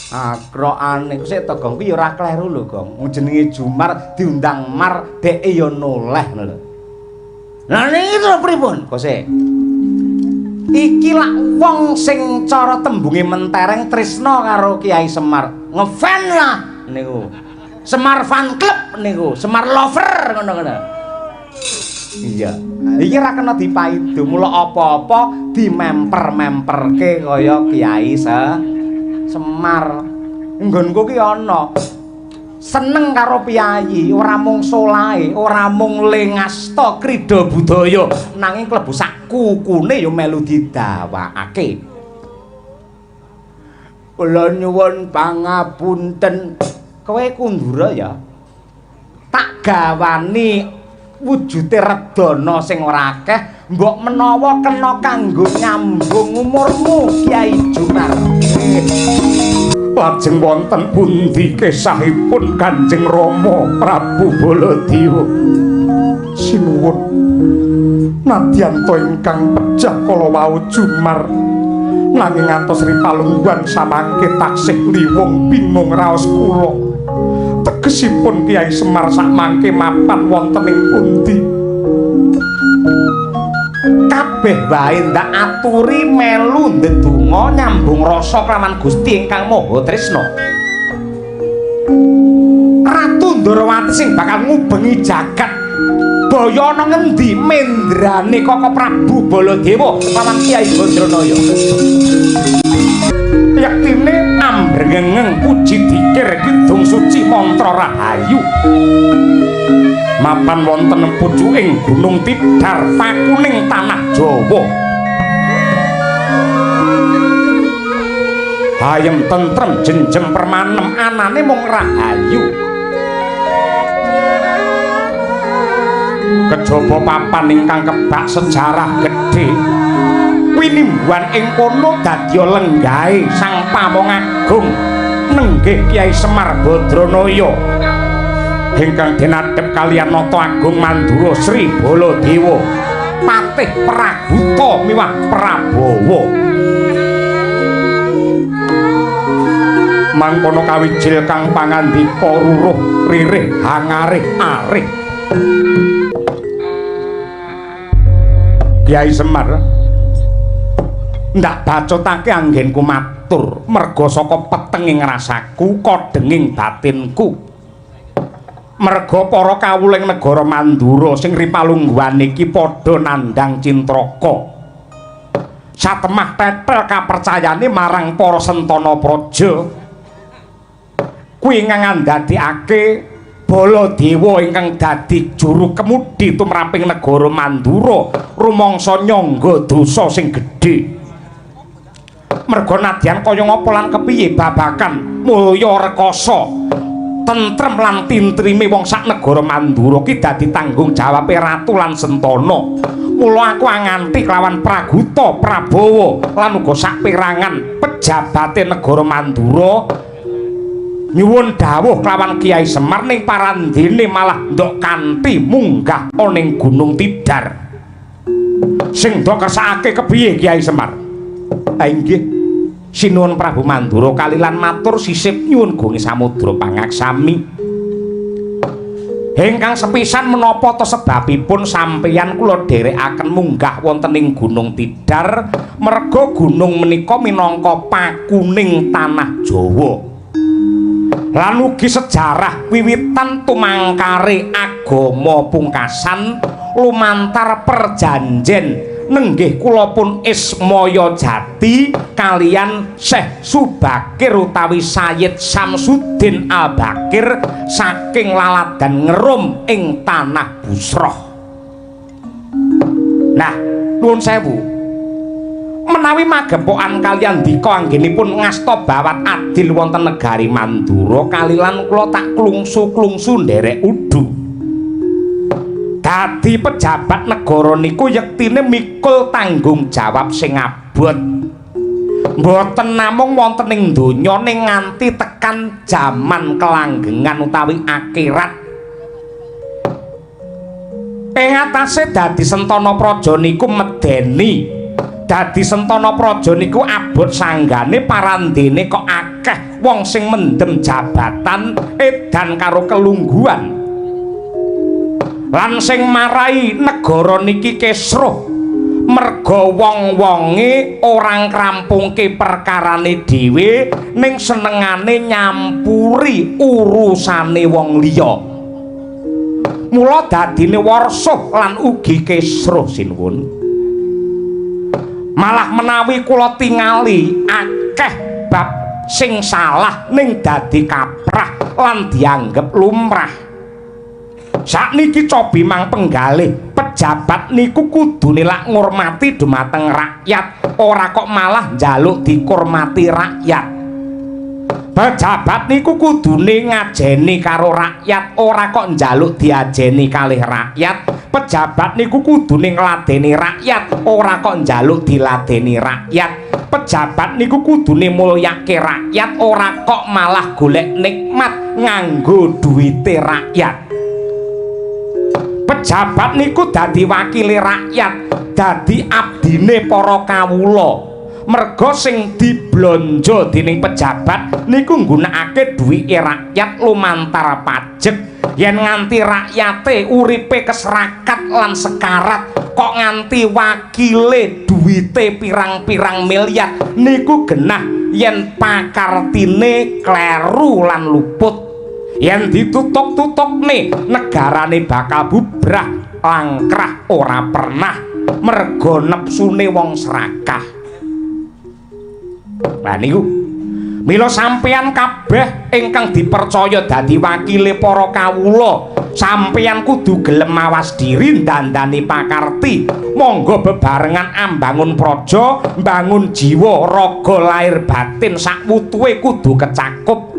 Akrokane sik to Gong, kuwi ya ora kleru lho Gong. Wong jenenge Jumar diundang Mar, dheke ya noleh ngono lho. Lah niki lho pripun? Kok sik. Iki lak wong sing cara tembunge mentereng tresna karo Kyai Semar. Ngefan lah niku. Semar fan club niku, Semar lover ngono-ngono. Iya. Iki ora kena dipaido, mula apa-apa dimemper-memperke kaya Kyai Semar. Nggonku ki ana seneng karo piyayi, ora mung solahe, ora mung lengasta krida budaya, nanging klebu sak kukune ya melu didawakake. Kula nyuwun pangapunten. Kowe kundura ya. Tak gawani wujude redana sing ora akeh, mbok menawa kena kanggo nyambung umurmu Kyai Jumar. Lajeng wonten pundi kesahipun Kanjeng Rama Prabu Baladewa? Sinuwun nadyan ta ingkang pejah kala wau Jumar, nanging ngantos ripalungguhan samangke taksih liwung bingung raos kula. Tegesipun Kyai Semar sakmangke mapan wonten ing pundi? Kabeh wae ndak aturi melu ndedonga nyambung rasa kelawan Gusti ingkang Maha Tresna. Ratu Ndorowati sing bakal ngubengi jagat baya ana ngendi mendrane Koko Prabu Baladewa lawan Kyai Bandranaya. Yektine ambrengeng puji dikir kidung suci mantra rahayu. Mapan wonten pucuking Gunung Tidar pakuning tanah Jawa. Hayem tentrem jenjem permanem anane mung rahayu. Kejaba papan ingkang kebak sejarah gedhe winimbuhan ing kono dadya lenggahe Sang Pamong Agung nenggih Kyai Semar Badranaya ingkang dinadhep kaliyan Nata Agung Mandura Sri Baladewa Patih Praguta miwah Prabawa. Mangkono kawijil kang pangandika ruruh ririh hangarih arih. Kyai Semar ndak bacotake anggenku matur merga saka petenging rasaku kodhenging batinku. Merga para kawuling negara Mandura sing ripalungguhan iki padha nandhang cintraka. Satemah tetel kapercayane marang para sentana praja kuwi ngandadekake Baladewa ingkang dadi juru kemudi tumraping negara Mandura rumangsa nyangga dosa sing gedhe. Merga nadyan kaya ngapa lan kepiye babakan mulya rekasa tentrem lan tintrime wong sak negara Mandura ki dadi tanggung jawabe ratu lan sentana. Mula aku anganti kelawan Praguta Prabawa lan uga saperangan pejabate negara Mandura nyuwun dawuh kelawan Kyai Semar ning parandene malah ndok kanthi munggah ning Gunung Tidar. Sing ndok kersakake kepiye Kyai Semar? Ha inggih, sinuwun Prabu Mandura kalilan matur sisip nyuwun gonge samudra pangaksami. Ingkang sepisan menapa ta sebabipun sampeyan kula dherekaken munggah wonten ing Gunung Tidar? Merga gunung menika minangka pakuning tanah Jawa. Lan ugi sejarah wiwitan tumangkare agama pungkasan lumantar perjanjen nenggih kula pun Ismaya Jati kaliyan Syekh Subakir utawi Sayyid Samsudin Al-Bakir saking laladan Ngerum ing tanah Busroh. Nah, nuwun sewu, menawi magempokan kaliyan dika anggenipun ngasta bawat adil wonten negari Mandura kalilan kula tak klungsu-klungsu nderek udu. Dadi pejabat negara niku yektine mikul tanggung jawab sing abot. Mboten namung wonten ing donya ning nganti tekan jaman kelanggengan utawi akhirat. Ing atase dadi sentana praja niku medeni. Dadi sentana praja niku abot sanggane parandene kok akeh wong sing mendem jabatan edan karo kelungguhan. Lan sing marai negara niki kesruh merga wong-wonge ora ngrampungke perkarane dhewe ning senengane nyampuri urusane wong liya. Mula dadine warsuh lan ugi kesruh sinuwun. Malah menawi kula tingali akeh bab sing salah ning dadi kaprah lan dianggep lumrah. Sakniki cobi mang penggalih pejabat niku kudune lak ngurmati dumateng rakyat, ora kok malah njaluk dikurmati rakyat. Pejabat niku kudune ngajeni karo rakyat, ora kok njaluk diajeni kalih rakyat. Pejabat niku kudune ngladeni rakyat, ora kok njaluk diladeni rakyat. Pejabat niku kudune mulyake rakyat, ora kok malah golek nikmat nganggo duwite rakyat. Pejabat niku dadi wakile rakyat, dadi abdine para kawula. Merga sing diblonjo dening pejabat niku nggunakake duwike rakyat lumantar pajek. Yen nganti rakyate uripe keserakat lan sekarat kok nganti wakile duwite pirang-pirang miliar niku genah yen pakartine kleru lan luput. Yen ditutuk-tutukne negarane bakal bubrah langkrah ora pernah merga nepsune wong serakah. Lah niku mila sampeyan kabeh ingkang dipercaya dadi wakile para kawula, sampeyan kudu gelem mawas diri ndandani pakarti. Monggo bebarengan ambangun praja, mbangun jiwa raga lahir batin sakwutuhe kudu kecakup.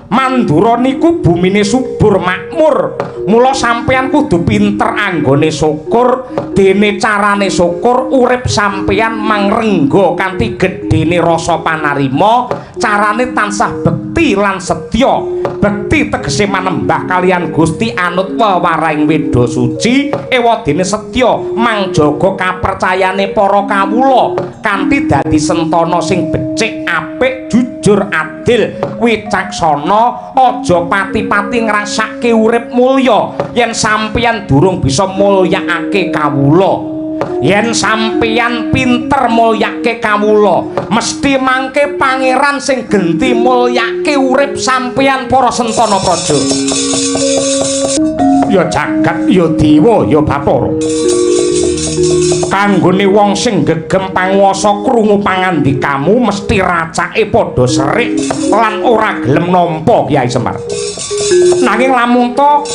Mandura niku bumine subur makmur. Mula sampeyan kudu pinter anggone syukur, dene carane syukur urip sampeyan mangrengga kanthi gedhene rasa panarima, carane tansah bekti lan setya. Bekti tegese manembah kaliyan Gusti anut wewarahing Weda Suci, ewadene setya mangjaga kapercayane para kawula kanthi dadi sentana sing becik, apik, jujur, adil, wicaksana, aja pati-pati ngrasake urip mulya yen sampeyan durung bisa mulyakake kawula. Yen sampeyan pinter mulyake kawula, mesti mangke pangeran sing genti mulyake urip sampeyan para sentana praja. Ya jagat, ya dewa, ya bathara. Kanggone wong sing gegem panguwasa krungu pangandikamu mesti racake padha serik lan ora gelem nampa Kyai Semar. Nanging lamun ta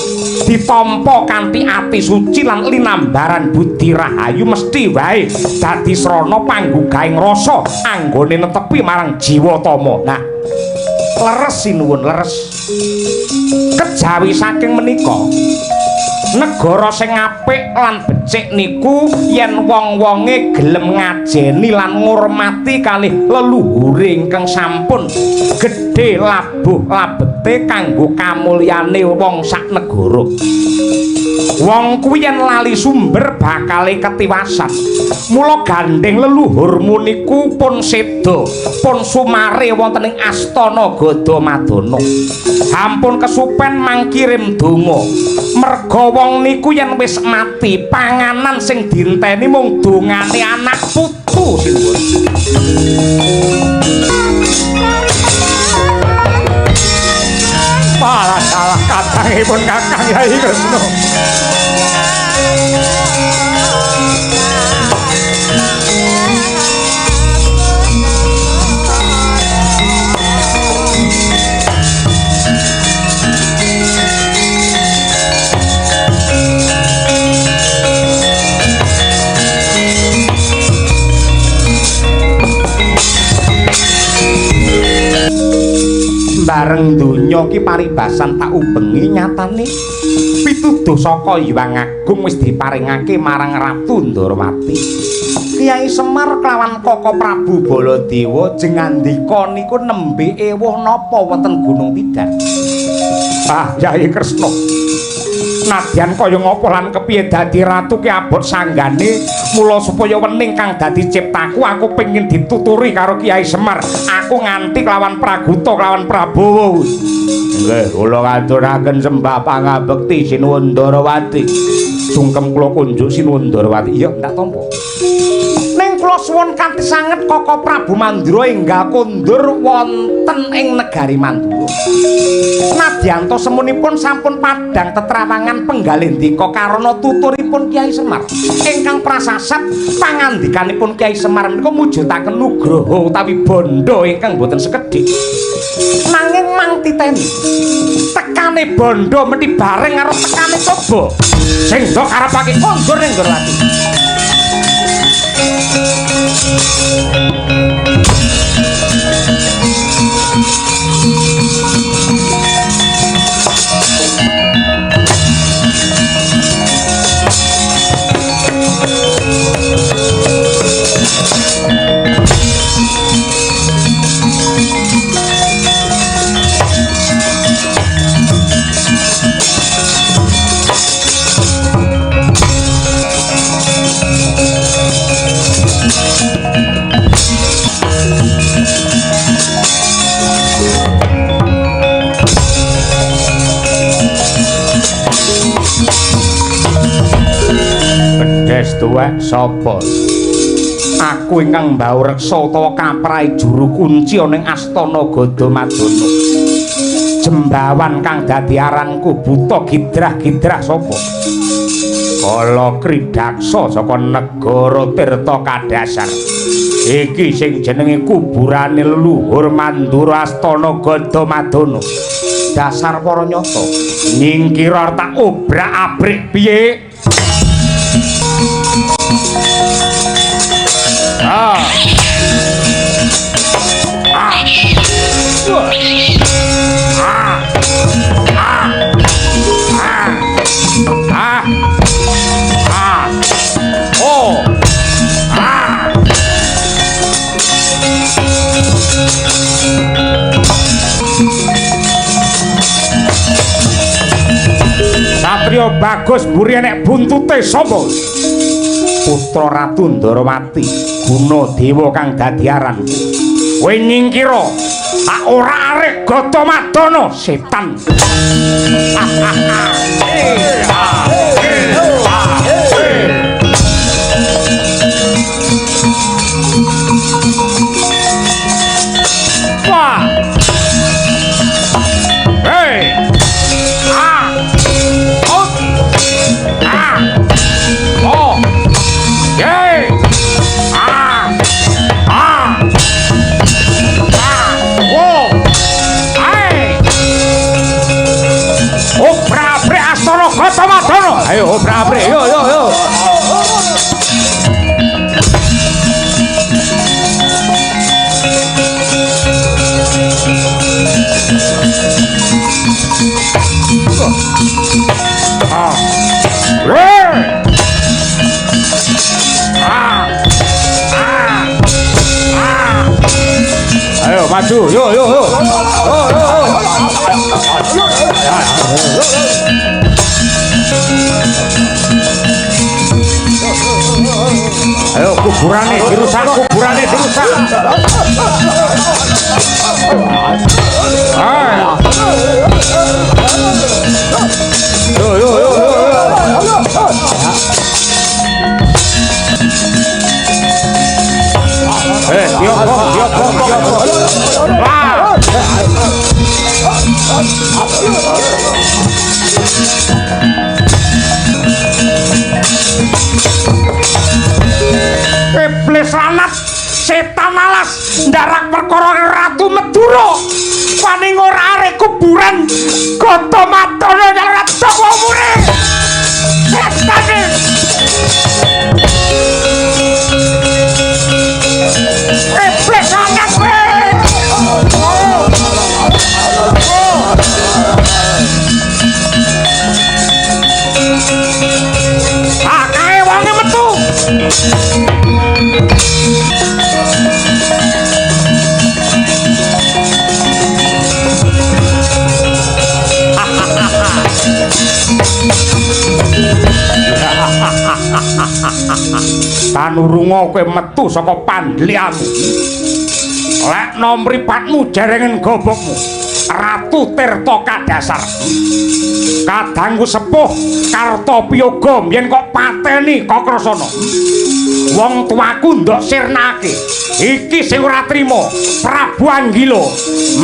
ditampa kanthi ati suci lan linambaran budi rahayu mesti wae dadi srana panggugahing rasa anggone netepi marang jiwa tama. Nah, leres sinuwun leres. Kejawi saking menika negara sing apik lan becik niku yen wong-wonge gelem ngajeni lan ngurmati kalih leluhure ingkang sampun gedhe labuh labete kanggo kamulyane wong sak negara. Wong kuwi yen lali sumber bakale ketiwasan. Mula gandheng leluhurmu niku pun seda, pun sumare wonten ing astana Gadamadana. Ampun kesupen mangkirim donga. Merga wong niku yen wis mati, panganan sing dinteni mung dongane anak putu sinuwun. Salah salah kadangipun Kakang Yai Kresna. Bareng donya ki paribasan tak ubengi nyatane pituduh saka Hyang Agung wis diparingake marang Ratu Ndorowati. Kyai Semar kelawan Koko Prabu Baladewa jeng ngandika niku nembe ewuh napa wonten Gunung Tidar. Ah, Yai Kresna. Nadyan kaya ngapa lan kepiye dadi ratu ki abot sanggane, mula supaya wening kang dadi ciptaku aku pengin dituturi karo Kyai Semar. Aku nganti kelawan Praguta kelawan Prabowo. Nggih, kula ngaturaken sembah pangabekti Sinuwun Ndorowati. Sungkem kula kunjuk Sinuwun Ndorowati. Iya, ndak tampa. Ning kula suwun kanthi sanget Koko Prabu Mandura enggal kondur wonten ing negari Mandura. Nadyanto semunipun sampun padhang tetrawangan penggalendika karana tuturipun Kyai Semar ingkang prasasat pangandikanipun Kyai Semar menika mujudaken nugraha utawi bandha ingkang boten sekedhik. Nanging mang titeni tekane bandha mesti bareng karo tekane coba sing ndok karepake kondur ning Ndorowati. Tuwek sapa? Aku ingkang mbaureksa utawa kaprai juru kunci ana ing astana Gadamadana. Jembawan kang dadi aranku buta gidrah-gidrah sapa? Kala Kridaksa saka negara Tirta Kadhasar. Iki sing jenenge kuburane leluhur Mandura Astana Gadamadana. Dasar para nyata. Nyingkira tak obrak-abrik piye? Ah. Ah. Ah. Ah. Ah. Ah. Oh. Ah. Satrio Bagus mburi enek buntute sapa? Putra Ratu Ndarawati, Gunadewa kang dadi aranku. Kowe nyingkira, tak ora arek Gadamadana setan. Wah. Hei. Ah. Oh. Ah. Oh. Hey. Ah. Ah. Ah. Oh. Hey. Obrak-abrik astana Gadamadana. Ayo obrak-abrik. Yo yo yo. Ah. Hey. Ah. Ah. Ah. Ayo maju, yo yo yo. Yo yo yo. Ayo kuburane dirusak, kuburane dirusak. Ah. Yo yo yo yo. Diobong, diobong, diobong. Wah. Iblis lanat, setan alas, ndarak perkara Ratu Madura. Paning ora arek kuburan Gadamadana ora dawa umure. Setane. Iblis lanat kowe. Ah, kae wonge metu. Tanurunga kowe metu saka pandliamu. Lekno mripatmu jerengen gobokmu. Ratu Tirta Kadhasar. Kadangku sepuh Kartopiyoga mbiyen kok pateni Kakrasana. Wong tuaku ndok sirnake. Iki sing ora trima, Prabu Anggila.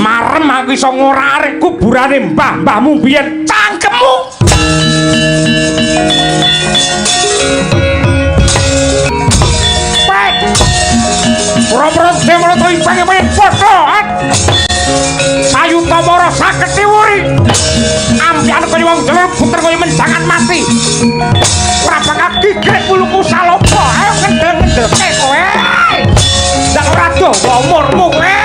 Marem aku iso ngorak-arik kuburane mbah-mbahmu biyen cangkemmu. Pek. Pura-pura dewa ipang-ipang padha. Sayuta mara saketi wuri. Ampian kaya wong jelek puter kaya menjangan mati. Ora bakal gigit wuluku salopa. Ayo kendel-kendelke kowe. Ndak ora dawa umurmu kowe.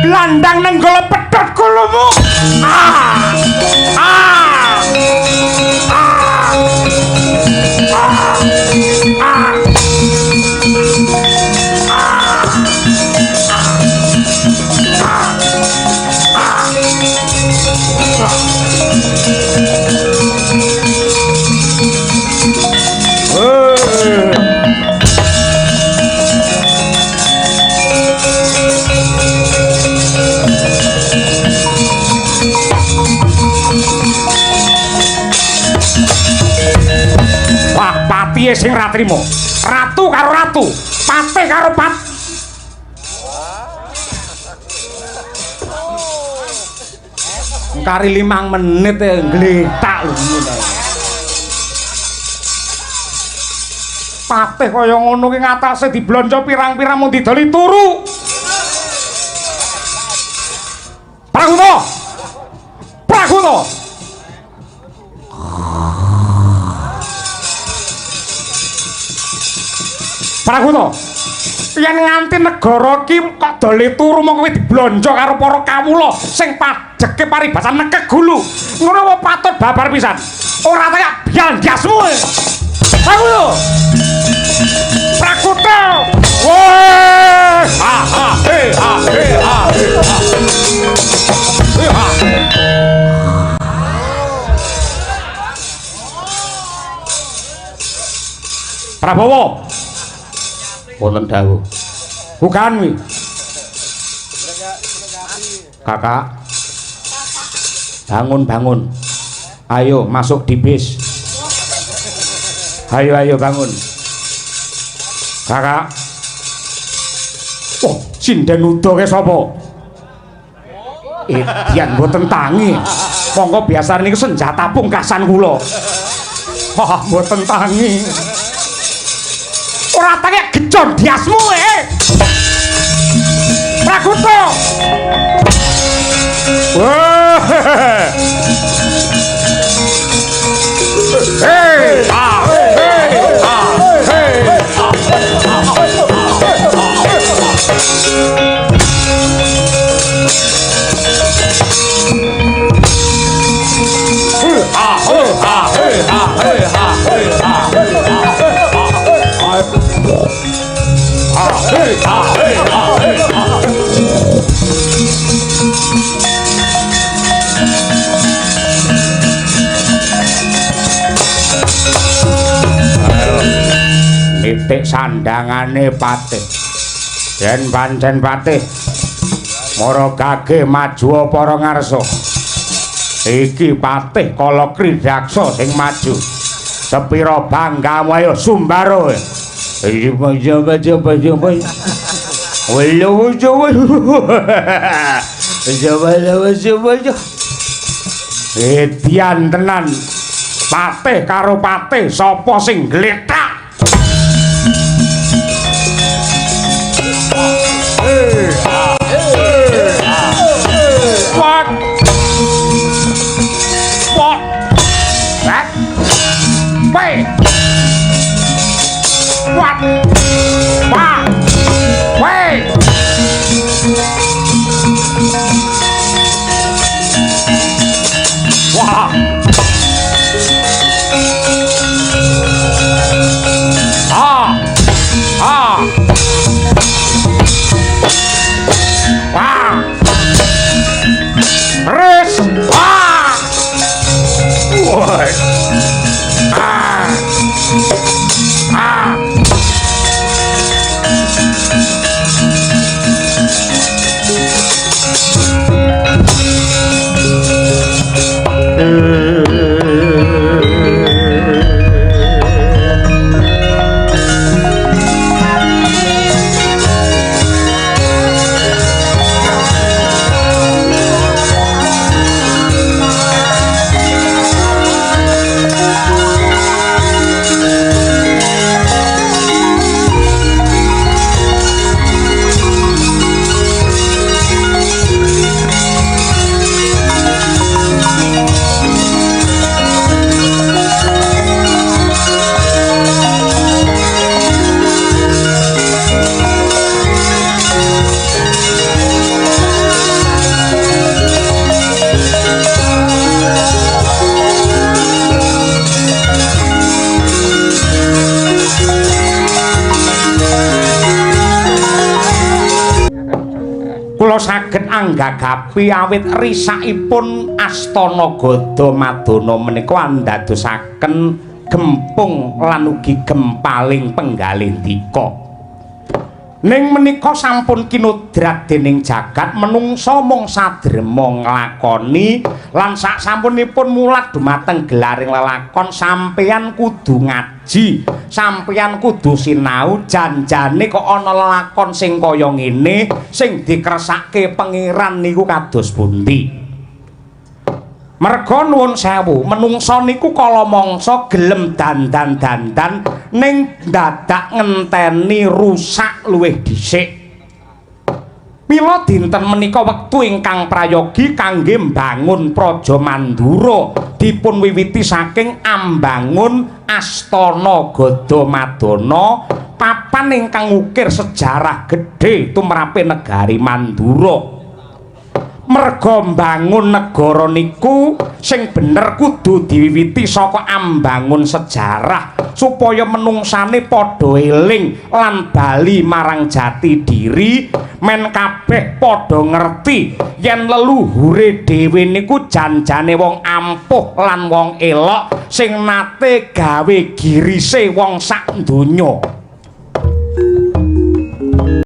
Blandang nenggala pedhot kulumu. Ah. Ah. Ah. Ah. Ah. Ah. trima. Ratu karo ratu, patih karo pat. Kari 5 menit ngletak lho ngono. Patih kaya ngono ki ngatasé diblonjo pirang-pirang mung didoli turu. Praguta. Praguta. Praguta. Yen nganti negara iki kok dole turu mung kowe diblonjo karo para kawula sing pajeke paribasan nekek gulu. Ngono apa patut babar pisan. Ora tak bial ndasmu. Praguta. Praguta. Woi. Ha ha he ha he ha he ha. Ha. Prabowo. Wonten dawuh. Bukan wi. Kakak. Bangun, bangun. Ayo masuk di bis. Ayo ayo bangun. Kakak. Oh, sinden udo ke sapa? Edian mboten tangi. Monggo biasane niku senjata pungkasan kula. Wah, mboten tangi. Ora tangi gecon diasmu eh. Praguta. Wah. Hei, ah, hei, ah, hei. Ah, ah, ah, ah, ah, ah. Ah, hey, ah, hey, ah, hey, ah. Nitik sandangane patih. Yen pancen patih mara gage maju para ngarsa. Iki patih Kala Kridaksa sing maju. Sepira banggamu ayo sumbaro. Edian tenan. Patih karo patih sapa sing glethak? What? What? What? Wait. What? What? Wait. Wah. Ah. Ah. Wah. Terus. Wah. Woi. Ah. Ah. Kula saged anggagapi awit risakipun astana Gada Madana menika andadosaken gempung lan ugi gempaling penggalih dika. Ning menika sampun kinodrat dening jagat, menungsa mung sadrema nglakoni lan sak sampunipun mulat dumateng gelaring lelakon, sampeyan kudu ngaji, sampeyan kudu sinau janjane kok ana lelakon sing kaya ngene sing dikersake Pangeran niku kados pundi. Merga nuwun sewu, menungsa niku kala mangsa gelem dandan-dandan ning dadak ngenteni rusak luwih dhisik. Mila dinten menika wektu ingkang prayogi kangge mbangun Praja Mandura, dipun wiwiti saking ambangun Astana Gadamadana, papan ingkang ngukir sejarah gedhe tumrape negari Mandura. Merga mbangun negara niku sing bener kudu diwiwiti saka ambangun sejarah supaya menungsane padha eling lan bali marang jati diri, men kabeh padha ngerti yen leluhure dhewe niku janjane wong ampuh lan wong elok sing nate gawe girise wong sak donya.